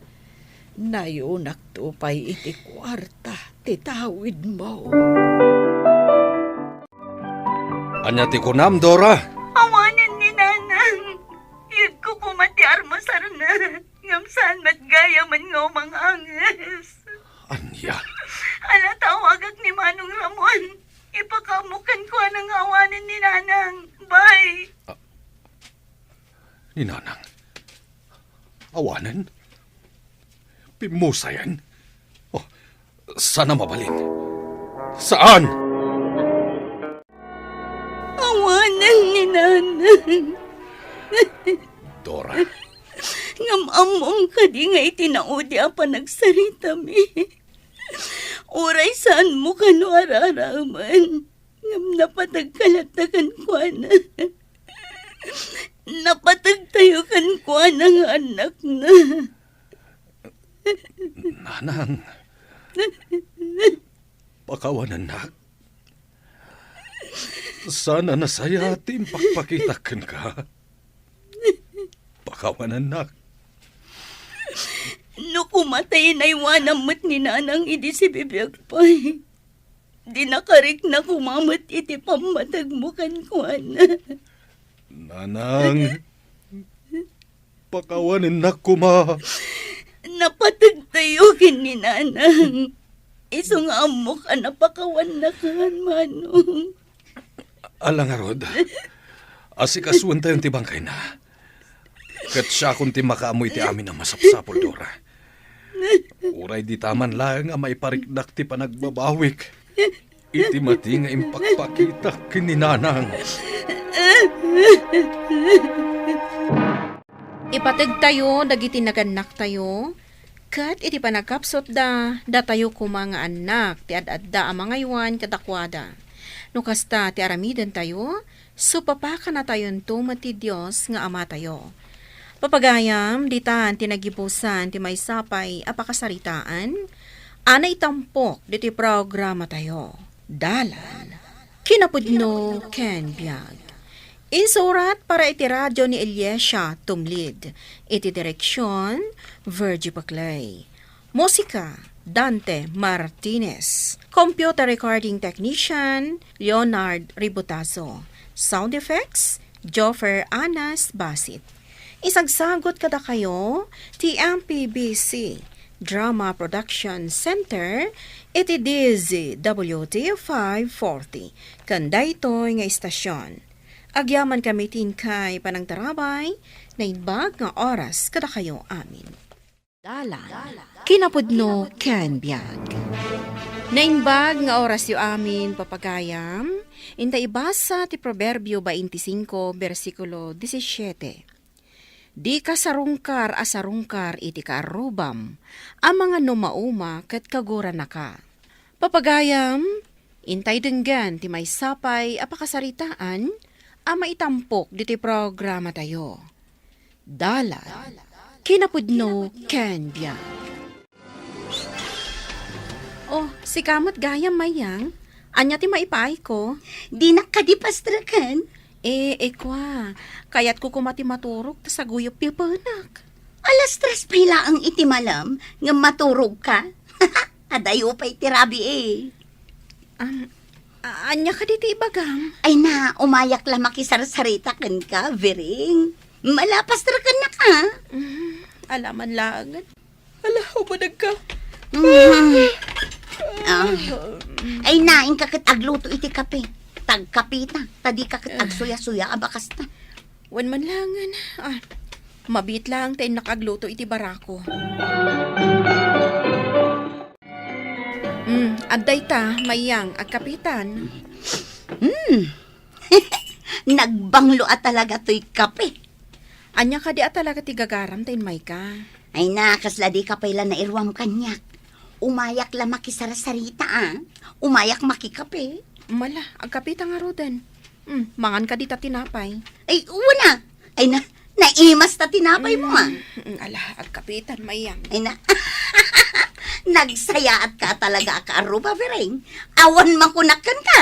nayonakto pay iti kuarta ti tawidmo. Ania ti kunam, Dora? Awanen ni Nanang. Iyegko koma ti armasarna, ngem saan met gayamen nga umanganges. Ania? Ala, tawagak ni Manong Ramon. Ipakaammo kenkuana nga awanen ni Nanang. Bye. Ah, ni Nanang? Awanen? Pimmusayen? Oh, saan a mabalin? Saan? Awanen ni Nanang. Dora. Ngem ammom kadi nga iti naudi a panagsaritami, uray saanmo kano a raraemen, ngem napategka latta kenkuana. Napategtayo kenkuana nga annakna. Nanang, pakawanennak. Saan a nasayaat ti impakpakitak kenka. Pakawanennak. No koma ta inaywanam met ni Nanang idi sibibiag pay, dinaka rikna koma met iti pammategmo kenkuana. Nanang, pakawanennak koma. Napategtayo ken ni Nanang. Isu nga ammok a napakawannakan, Manong. Ala ngarud, asikasuentayon ti bangkayna. Ket siakon ti makaammo iti amin a masapsapul, Dora. Uray dita man laeng a maipariknak ti panagbabawik iti mati nga impakpakitak ken ni Nanang. Ipategtayo dagiti nagannaktayo, ket iti panagkapsutda, datayo koma nga annak ti ad-adda a mangaywan kadakuada. No kasta ti aramidentayo, supapakanatayonto met ti Dios nga Amatayo. Papagayam, ditan ti nagibusan ti maysa pay a pakasaritaan a naitampok ditoy programatayo. Dalan, kinapudno ken biag. Insurat para iti radio ni Eliesa Tumlid. Iti direksion, Virgie Paclay. Musika, Dante Martinez. Computer recording technician, Leonard Ributazo. Sound effects, Joffer Anas Basit. Isagsagut kadakayo ti M P B C Drama Production Center iti D Z W T five forty, ken daytoy nga istasyon. Agyaman kami ti inkay panangtarabay, naimbag nga oras kadakayo amin. Dalan, kinapudno ken biag. Naimbag nga orasyo amin, papagayam, inta ibasa ti Proverbio twenty-five, bersikulo disisiete. Dika sarungkar a sarungkar iti kaarrubam, amangan no mauma ket kaguranaka. Papagayam, intay denggen ti maysa pay a pakasaritaan a maitampok ditoy programatayo. Dalan, kinapudno ken biag. Oh, sika met gayam, Mayang. Ania ti maipaayko? Dinak kadi pastreken? Eh, eh, kua. Kayatko koma ti maturog ta saguyop ti epenak. Alas tres pay laeng iti malem ngem maturogka? Adayo pay ti rabii. Am, a-, ania kadi ti ibagam? Ay na, umayak la makisarsarita kenka, Biring. Malapas ra kennak, a? Mm, ala man laengen. Ala, umanegka. Mm. Ah. Ay na, inka ket agluto iti kape. Tagkapita, ta dika ket agsuya-suya a bakasta. Wen man laengen. Ah, mabiit laeng ta innak agluto iti barako. Mm, adda ita, Mayang, agkapitan. Mm. Nagbanglo a talaga toy kape. Ania kadi a talaga ti gagaram ta immayka? Ay na, kasla dika pay la nairuam kaniak. Umayak la makisarsarita, a. Umayak makikape. Mala, agkapita ngaruden. Mm, mangan kadi ta tinapay. Ay, wen a. Ay na, naimas ta tinapay mo, a. Mm, mm, ala, agkapitan, Mayang. Ay na, nagsayaatka talaga a kaarruba, Biring. Awan makunak kenka.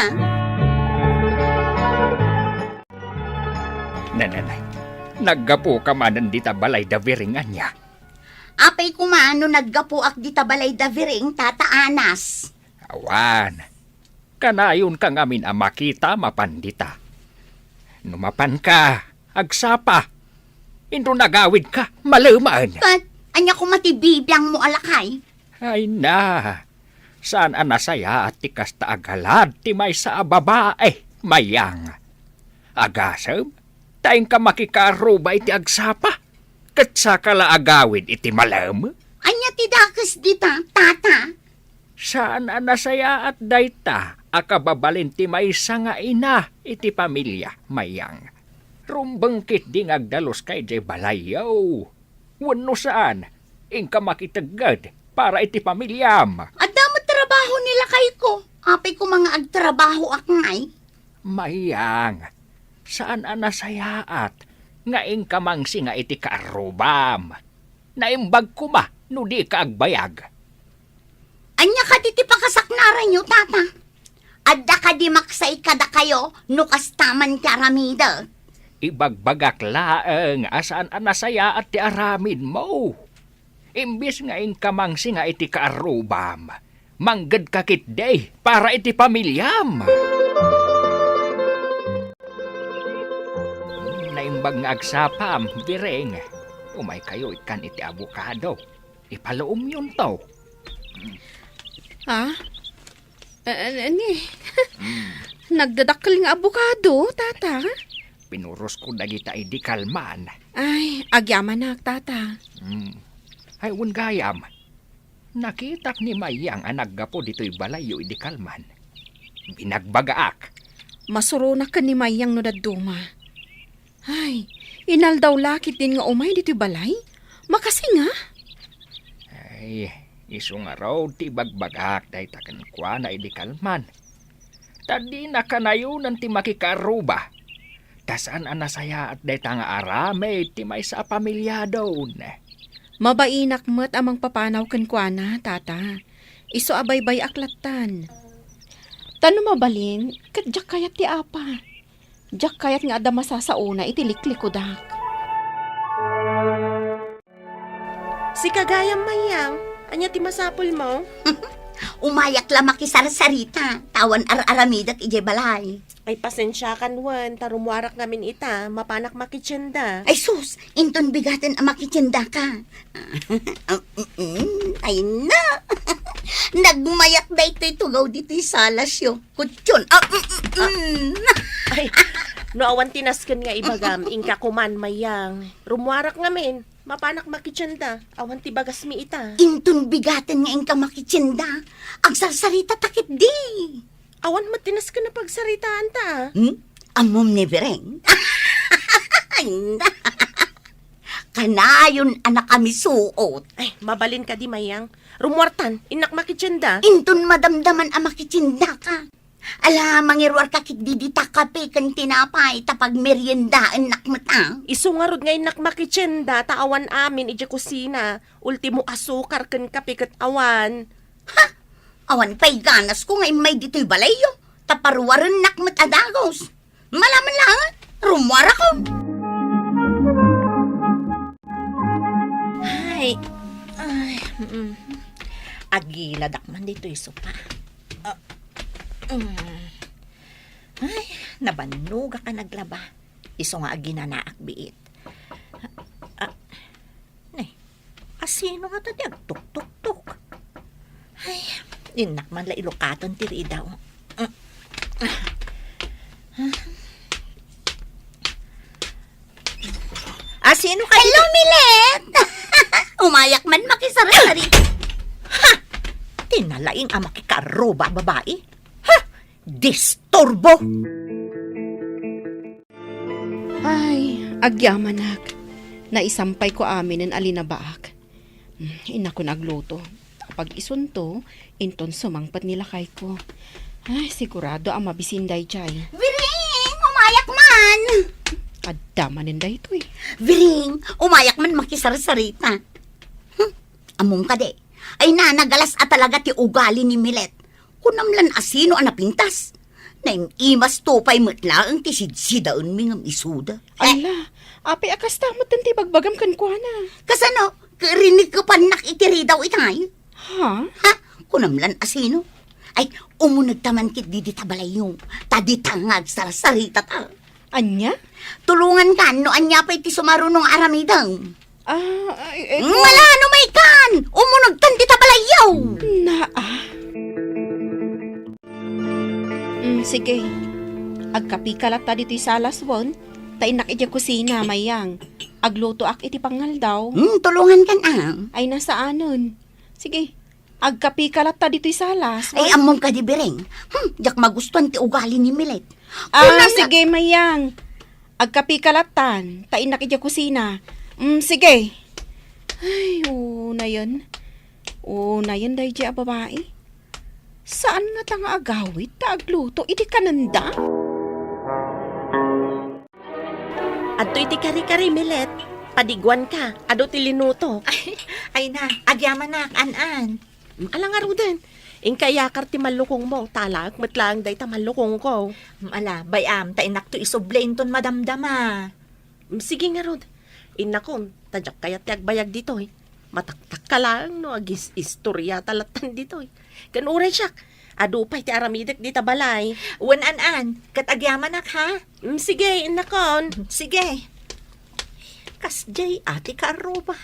Nananay, naggapuka manen dita balay da Biring ania? Apay koma no naggapuak dita balay da Biring, Tata Anas? Awan. Kanayonka ngamin a makita mapan dita. No mapanka, agsapa. Inton agawidka, malemen. Ket, ania koma ti bibiangmo a lakay? Ay na, saan a nasayaat ti kasta a galad ti maysa a babae, Mayang. Agasem, ta inka makikaarruba iti agsapa, ket saka la agawid iti malem. Ania ti dakes dita, Tata? Saan a nasayaat dayta a kababalin ti maysa nga ina iti pamilia, Mayang. Rumbeng ketdi nga agdaluska idiay balayyo. Wenno saan, inka makitegged para iti pamiliam. Adda met trabaho ni lakayko. Apay koma nga agtrabahoak ngay? Mayang, saan a nasayaat nga inka mangsinga iti kaarrubam. Naimbag koma no dika agbayag. Ania kadi ti pakasaknaranyo, Tata? Adda kadi maksay kadakayo no kasta man ti aramidek? Ibagbagak laeng a saan a nasayaat ti aramidmo. Imbes nga inka mangsinga iti kaarrubam, manggedka ketdi para iti pamiliam. Naimbag nga agsapam, Biring. Umaykayo ikkan iti abokado. Ipaluomyonto. Ah? Eh, eh, ni, Mm. Nagdadakkel nga abokado, Tata? Pinurosko dagita idi kalman. Ay, agyamanak, Tata. Mm. Ay, wen gayam. Nakitak ni Mayang a naggapu ditoy balayyo idi kalman. Binagbagaak. Masuronak ken ni Mayang no dadduma. Ay, inaldaw la ketdin nga umay ditoy balay? Makasinga? Ay, isu ngarud ti ibagbagak dayta kenkuana idi kalman. Ta dina kanayonan ti makikaarruba. Ta saan a nasayaat dayta nga aramid ti maysa a pamiliadon. Mabainak met a mangpapanaw kenkuana, Tata. Isu a baybay-ak lattan. Ta no mabalin, ket diak kayat ti apa. Diak kayat nga adda masasaona iti liklikudak. Sika gayam, Mayang, ania ti masapulmo? Umayak la makisarsarita, ta awan ar-aramidek idiay balay. Ay, pasensiakan wen, ta rummuarak ngamin ita, mapanak makitienda. Ay sus, inton bigaten a makitiendaka. Mm, ay na. Nagmayak daytoy tugaw ditoy salasyo. Kutyon. Ah, mm, mm, mm. Ay, no awan ti nasken nga ibagam, inka koman, Mayang. Rummuarak ngamin, mapanak makitienda. Awan ti bagasmi ita. Inton bigaten nga inka makitienda, agsarsarita ta ketdi. Awan met ti nasken a pagsaritaanta, a. Hmm? Ammom ni Bereng? Ay, na. Kanayon a nakamisuot. Ay, mabalin kadi, Mayang. Rummuartan, innak makitienda. Inton madamdaman a makitiendaka. Ala, mangiruarka ketdi dita kape ken tinapay, ta pagmeriendaennak met, a. Isu ngarud nga innak makitienda, ta awan amin idiay kusina. Ultimo asukar ken kape ket awan. Ha? Awan pay ganasko nga immay ditoy balayyo, ta paruarennak met a dagus. Malaman lang, rummuarakon. Ay, ay, mm. Agiladak man ditoy sopa. Ah, mm. Ay, nabannogak a naglaba. Isu nga aginanaak biit. Ah, ne, asino ngata ti agtuktuktok? Ay, innak man la ilukaten ti ridaw. Asino kay Hello, Milet! Umayak man makisari-sari. Ha! Ti nalaing a makikaarruba a babai. Ha! Disturbo! Ay, agyamanak. Naisampayko aminen a linabaak. Hmm, innakon agluto. Apag isunto, inton sumangpet ni lakayko. Ay, sigurado a mabisin daydiay. Biring, umayak man! Adda manen daytoy. Biring, umayak man makisarsarita. Hmm, ammom kadi. Ay na, nagalas a talaga ti ugali ni Milet. Kunam lan asino a napintas. Naim-imas to pay met laeng ti sidsidaenmi ngem isuda. Eh. Ala, apay a kasta met ti bagbagam kenkuana? Kasano? Rinikkepannak iti ridaw itay? Ha? Ha? Kunam lan asino? Ay, umunegta man ketdi dita balayyo. Ta dita nga agsarsarita ta. Ania? Tulongankan no ania pay ti sumaruno nga aramidem. Ah, ay, eh, Mala, no maykan! Umunegtan dita balayyo! Naa. Mm, sige. Agkapika latta ditoy salas wen, ta innak idiay kusina, Mayang. Aglutoak iti pangaldaw. Hmm, tulongankan, a. Ay, na saanen. Sige. Agkapika latta ditoy salas, Ay, wen? Ammom kadi, Biring. Hmm, diak magustuan ti ugali ni Milet. Ah, Kunam na- sige, Mayang. Agkapika lattan, ta innak idiay kusina. Mm, sige. Ay, unayen. Unayen daydiay a babai. Saan ngata nga agawid ta agluto idi kanenda? Adtoy ti kari-kari, Milet. Padiguanka, adu ti linutok. Ay, ay na, agyamanak, an-an. Mm, ala ngaruden. Inka iyakar ti mallukongmo, ta alaek met laeng dayta mallukongko. Mm, ala, bay-am, ta innakto isubli inton madamdama. Mm, sige ngarud. Innakon, ta diak kayat ti agbayag ditoy. Mataktakka laeng no agis-istoriata lattan ditoy. Ken uray siak, adu pay ti aramidek dita balay. Wen, an-an, ket agyamanak, ha? Mm, sige, innakon. Sige. Kasdiay a ti kaarruba.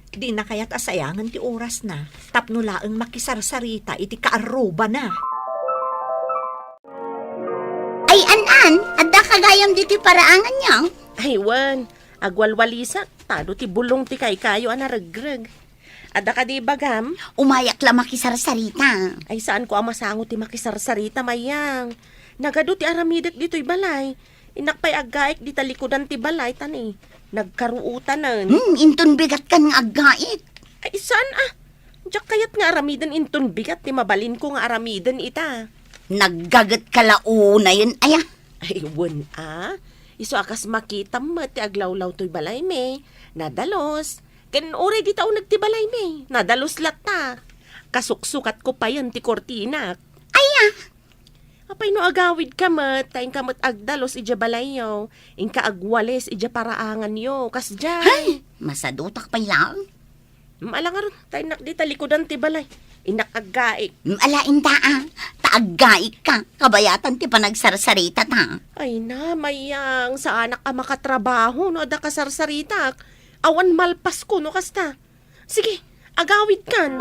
Dina kayat a sayangen ti orasna tapno laeng makisarsarita iti kaarrubana. Ay, an-an, adda ka gayam ditoy paraanganyo? Ay, wen, agwalwalisak, ta adu ti bulong ti kaykayo a naregreg. Adda kadi ibagam? Umayak la makisarsarita. Ay, saanko a masango ti makisarsarita, Mayang. Nagadu ti aramidek ditoy balay. Innak pay aggaik dita likudan ti balay, ta ni, nagkaruotanen. Hmm, inton bigatkan nga aggaik. Ay, saan a? Diak kayat nga aramiden inton bigat ti mabalinko nga aramiden ita. Naggagetka la unayen, aya? Ay, wen a. Isu a kas makitam met ti aglawlaw toy balaymi. Nadalus. Ken uray dita uneg ti balaymi. Nadalus latta. Kasuksukatko payen ti kurtinak. Aya? Apay no agawidka met, ta inka met agdalus idiay balayyo, inka agwalis idiay paraanganyo, kasdiay. Hay! Masadutak pay laeng. Mm, ala ngarud, ta innak dita likudan ti balay. Innak aggaik. Mm, ala, inta, a. Ta aggaikka, kabayatan ti panagsarsarita ta. Ay na, Mayang, saanak a makatrabaho no adda kasarsaritak. Awan malpasko no kasta. Sige, agawidkan.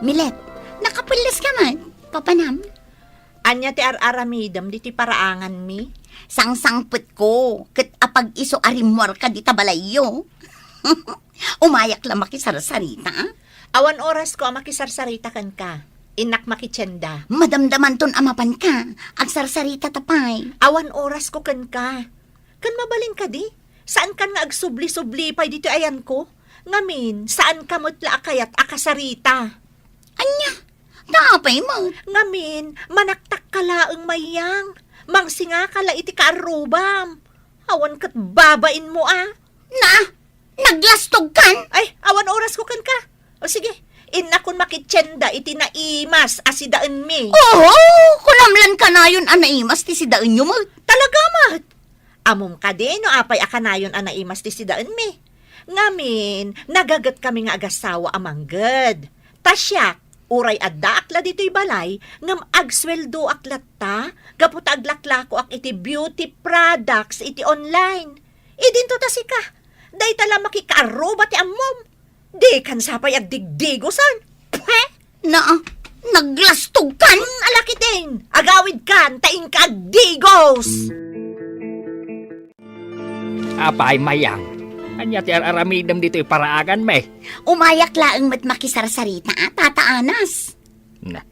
Milet, nakapelles ka man, papanam? Ania ti ar-aramidem ditoy paraanganmi? Sangsangpetko, ket apag-isu a rimmuarka dita balayyo. Umayak la makisarsarita? Awan orasko a makisarsarita kenka. Innak makitienda. Madamdamanton a mapanka. Agsarsarita ta pay. Awan orasko kenka. Ken mabalin kadi, saankan nga agsubli-subli pay ditoy ayanko? Ngamin, saanka met la a kayat a kasarita. Ania? Ta apay met? Ngamin, manaktakka laeng, Mayang. Mangsingaka la iti kaarrubam. Awan ket babainmo a. Na, naglastogkan? Ay, awan orasko kenka. O sige, innakon makitienda iti naimas a sidaenmi. Oho, kunam lan kanayon a naimas ti sidaenyo met. Talaga met? Ammom kadi no apay a kanayon a naimas ti sidaenmi? Ngamin, nagagetkami nga agassawa a mangged. Ta siak, uray addaak la ditoy balay, ngem agsueldoak latta gapu ta aglaklakoak iti beauty products iti online. Idinto ta sika, dayta la makikaarruba ti ammom. Dikan sa pay agdigdigosan. Pwe! Na, naglastogkan? Mm, alakiten! Agawidkan, ta inka agdigos! Apay, Mayang, ania ti ar-aramidem ditoy paraanganmi? Umayak laeng met makisarsarita, a, Tata Anas. Na,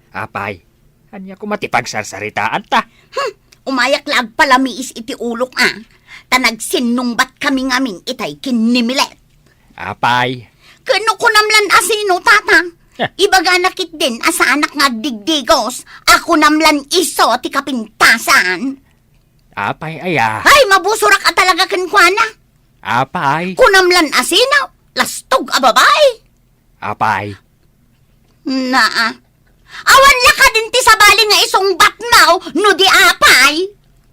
apay, ania koma ti pagsarsaritaanta? Hmm, umayak la agpalamiis iti ulok, a. Ta nagsinnungbat kami ngamin itay ken ni Milet. Apay. Ken no kunam lan a sino, Tata? Eh. Ibagana ketdin a saanak nga agdigdigos, a kunam lan isu ti kapintasan. Apay aya? Ay, mabusorak a talaga kenkuana. Apay. Kunam lan a sino, lastog a babai. Apay. Naa. Awan la kadin ti sabali nga isungbatmo no di apay?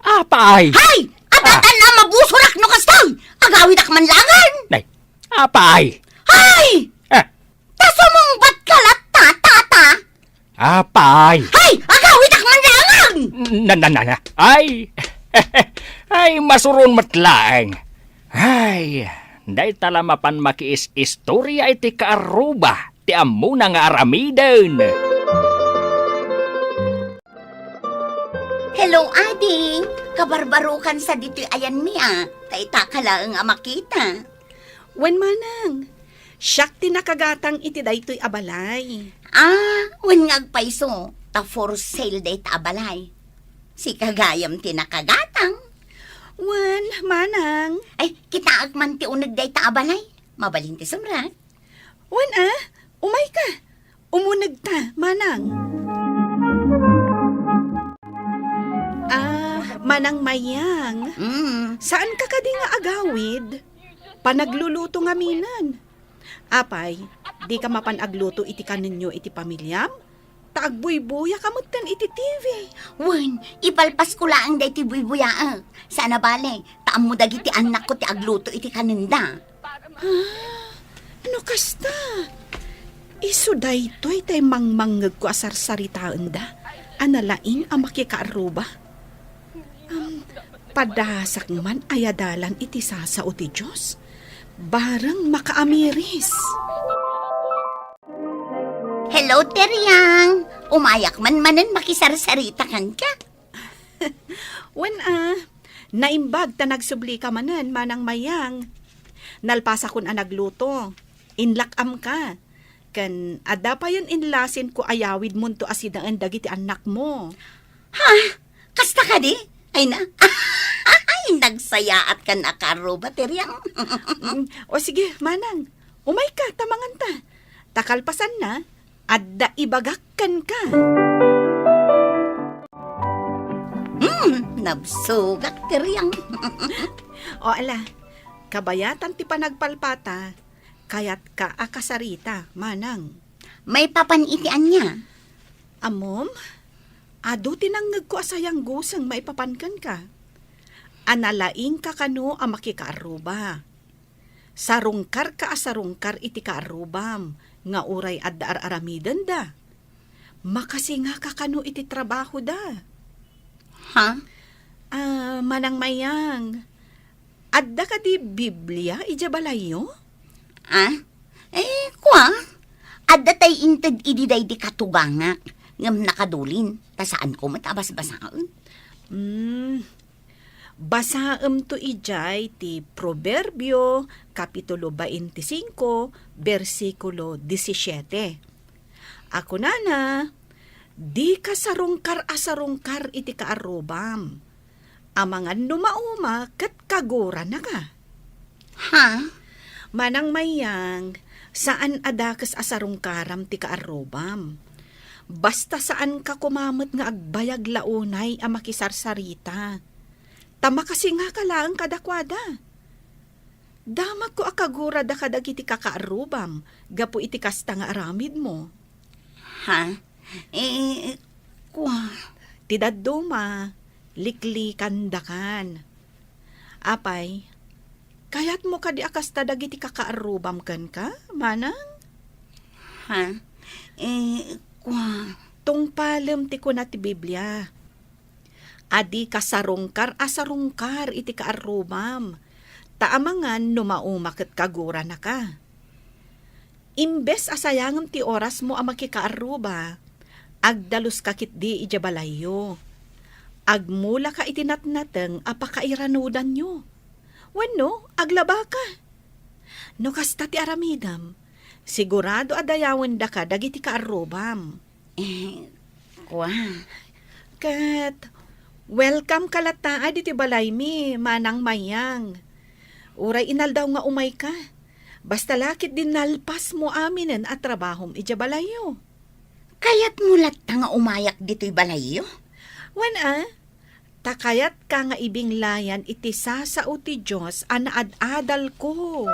Apay! Hay! Apay! Adda tan a mabusorak no kasta! Agawidak man laengen! Nay, apay! Hay! Eh. Ta sumungbatka latta, Tata! Apay! Hay! Agawidak man laengen! Na, na, na, na. Ay! Ay, masuron met laeng. Ay, dayta la mapan makiis-istorya iti kaarruba ti ammona nga aramiden. Hello, Adi. Kabarbarokan sa ditoy ayanmi, a. Ta itaka laeng a makita. Wen, Manang. Siak ti nakagatang iti daytoy a balay. Ah, wen nga agpayso, ta for sale dayta a balay. Sika gayam ti nakagatang. Wen, Manang. Ay, kitaek man ti uneg dayta a balay. Mabalin ti sumrek. Wen a, umayka. Umunegta, Manang. Ah, Manang Mayang. Mm. Saanka kadi nga agawid? Panagluluto ngaminen. Apay, dika mapan agluto iti kanenyo iti pamiliam? Ta agbuybuya ka metten iti T V. Wen, ipalpasko laeng daytoy buybuyaek. Saan a bale, ta ammo dagiti annakko ti agluto iti kanenda. Ah, no kasta, isu daytoy tay mangmangngegko a sarsaritaenda a nalaing a makikaarruba. Am, padasak man aya dalan iti sasao ti Dios. Bareng makaamiris. Hello, Teriang! Umayak man manen makisarsarita kenka. Wen a, naimbag ta nagsublika manen, Manang Mayang. Nalpasakon a nagluto. Inlak-amka. Ken adda payen inlasinko a yawidmonto a sidaen dagiti annakmo. Ha? Kasta kadi? Ay na. Ay, nagsayaatkan a kaarruba, Teriang. Mm, o sige, Manang. Umayka, ta manganta. Ta kalpasanna, adda ibagak kenka. Hmm, nabsogak, Teriang. O ala, kabayatan ti panagpalpata, kayatka a kasarita, Manang. Maipapan iti ania? Ammom, adu ti nangngegko a sayangguseng maipapan kenka. A nalaingka kano a makikaarruba. Sarungkarka a sarungkar iti kaarrubam nga uray adda ar-aramidenda. Makasingaka kano iti trabahoda. Ha? Ah, Manang Mayang, adda kadi Biblia idiay balayyo? Ah? Eh, kua? Adda tay inted idi daydi katugangak, ngem nakadulin, ta saanko met a basbasaen. Hmm. Basaemto idiay ti Proverbio, Kapitulo twenty-five, bersikulo disisiete. A kunana, "Dika sarungkar a sarungkar iti kaarrubam. Amangan no mauma ket kaguranaka." Ha? Manang Mayang, saan a dakes a sarungkaram ti kaarrubam. Basta saanka koma met nga agbayag la unay a makisarsarita. Ta makasingaka laeng kadakuada. Damagko a kagurada kadagiti kakaarrubam gapu iti kasta nga aramidmo. Ha? Eh, kua? Ti dadduma, liklikandakan. Apay, kayatmo kadi a kasta dagiti kakaarrubam kenka, manang? Ha? Eh, kua? Tungpalem ti kuna ti Biblia. A dika sarungkar a sarungkar iti kaarrubam, ta amangan no mauma ket kaguranaka. Imbes a sayangem ti orasmo a makikaarruba, agdaluska ketdi idiay balayyo. Agmulaka iti natnateng a pakairanudanyo. Wenno, aglabaka. No kasta ti aramidem, sigurado a dayawendaka dagiti kaarrubam. Eh, kua? Ket, welcome ka latta ditoy balaymi, Manang Mayang. Uray inaldaw nga umayka, basta la ketdi nalpasmo aminen a trabahom idiay balayyo. Kayatmo latta nga umayak ditoy balayyo? Wen a, ta kayatka nga ibinglayan iti sasao ti Dios a naad-adalko.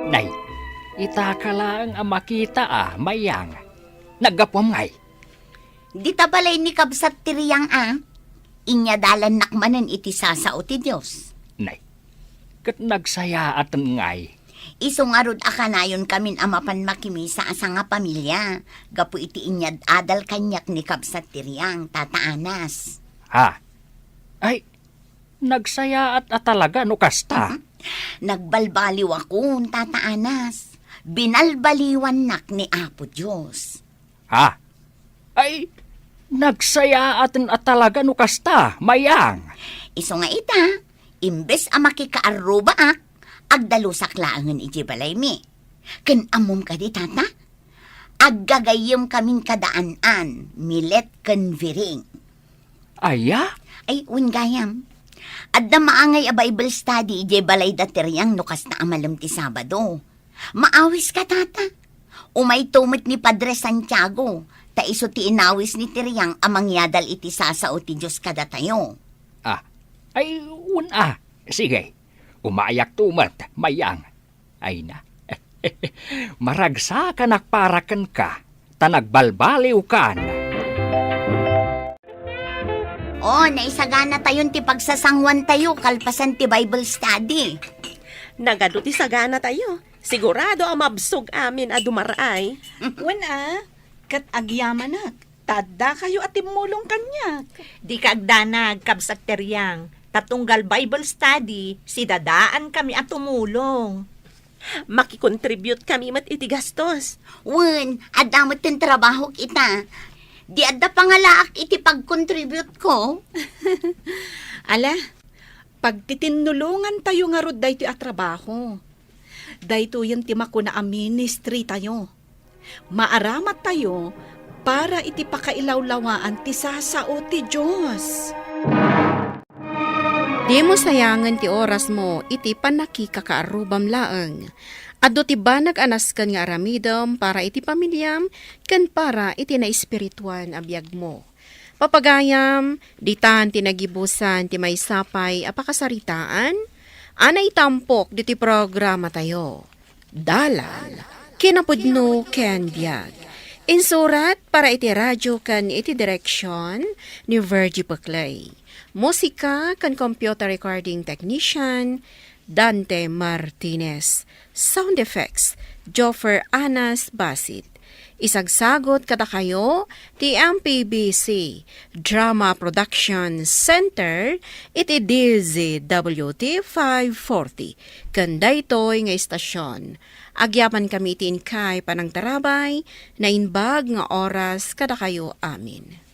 Nay, itaka laeng a makita a, Mayang. Naggapuam ngay? Dita balay ni kabsat ti Riang a, inyadalannak manen iti sasao ti Dios. Nay, ket nagsayaaten ngay. Isu ngarud a kanayonkamin a mapan makimisa a sangapamilia, gapu iti inyad-adal kaniak ni kabsat ti Riang, Tata Anas. Ha? Ay, nagsayaat a talaga no kasta. Nagbalbaliwakon, Tata Anas. Binalbaliwannak ni Apo Dios. Ha? Ay, nagsayaaten a talaga no kasta, Mayang. Isu nga ita, imbes a makikaarrubaak, agdalusak laengen idiay balaymi. Ken ammom kadi, Tata? Aggagayyemkamin kada An-an, Milet, ken Viring. Aya? Ay, wen gayam. Adda maangay a Bible study idiay balayda ti Riang no kasta a malem ti Sabado. Maawiska, Tata. Umayto met ni Padre Santiago, ta isu ti inawis ni ti Riang a mangyadal iti sasao ti Dios kadatayo. Ah, ay, wen a. Sige, umayakto met, Mayang. Ay na. Maragsakanak para kenka, ta nagbalbaliwkan. O, naisaganatayon ti pagsasanguantayo kalpasan ti Bible study. Nagadu ti saganatayo. Sigurado a mabsog amin a dumar-ay. Wen a, ket agyamanak, ta addakayo a timmulong kaniak. Dika agdanag, kabsat ti Riang, ta tunggal Bible study, sidadaankami a tumulong. Makikontribute kami met iti gastos. Wen, adda met ti trabahok ita. Di adda pangalaak iti pagkontribute ko. Ala, pagtitinnulongantayo ngarud daytoy a trabaho. Daytoyen ti makuna a ministry tayo. Maaramat tayo para iti pakailawlawaan ti sasao ti Dios. Dimo sayangen ti orasmo iti pannakikakaarrubam laeng. Adu ti banag a nasken nga aramidem para iti pamiliam ken para iti naespirituan a biagmo. Papagayam, ditan ti nagibusan ti maysa pay a pakasaritaan a naitampok ditoy programatayo. Dalan, kinapudno ken biag. Insurat para iti radio ken iti direksion ni Virgie Peclay. Musika ken computer recording technician, Dante Martinez. Sound effects, Joffer Anas Basit. Isagsagot kadakayo ti M P B C Drama Production Center iti D Z W T five forty ken daytoy nga istasyon. Agyaman kami iti inkay panangtarabay, naimbag nga oras kadakayo amin.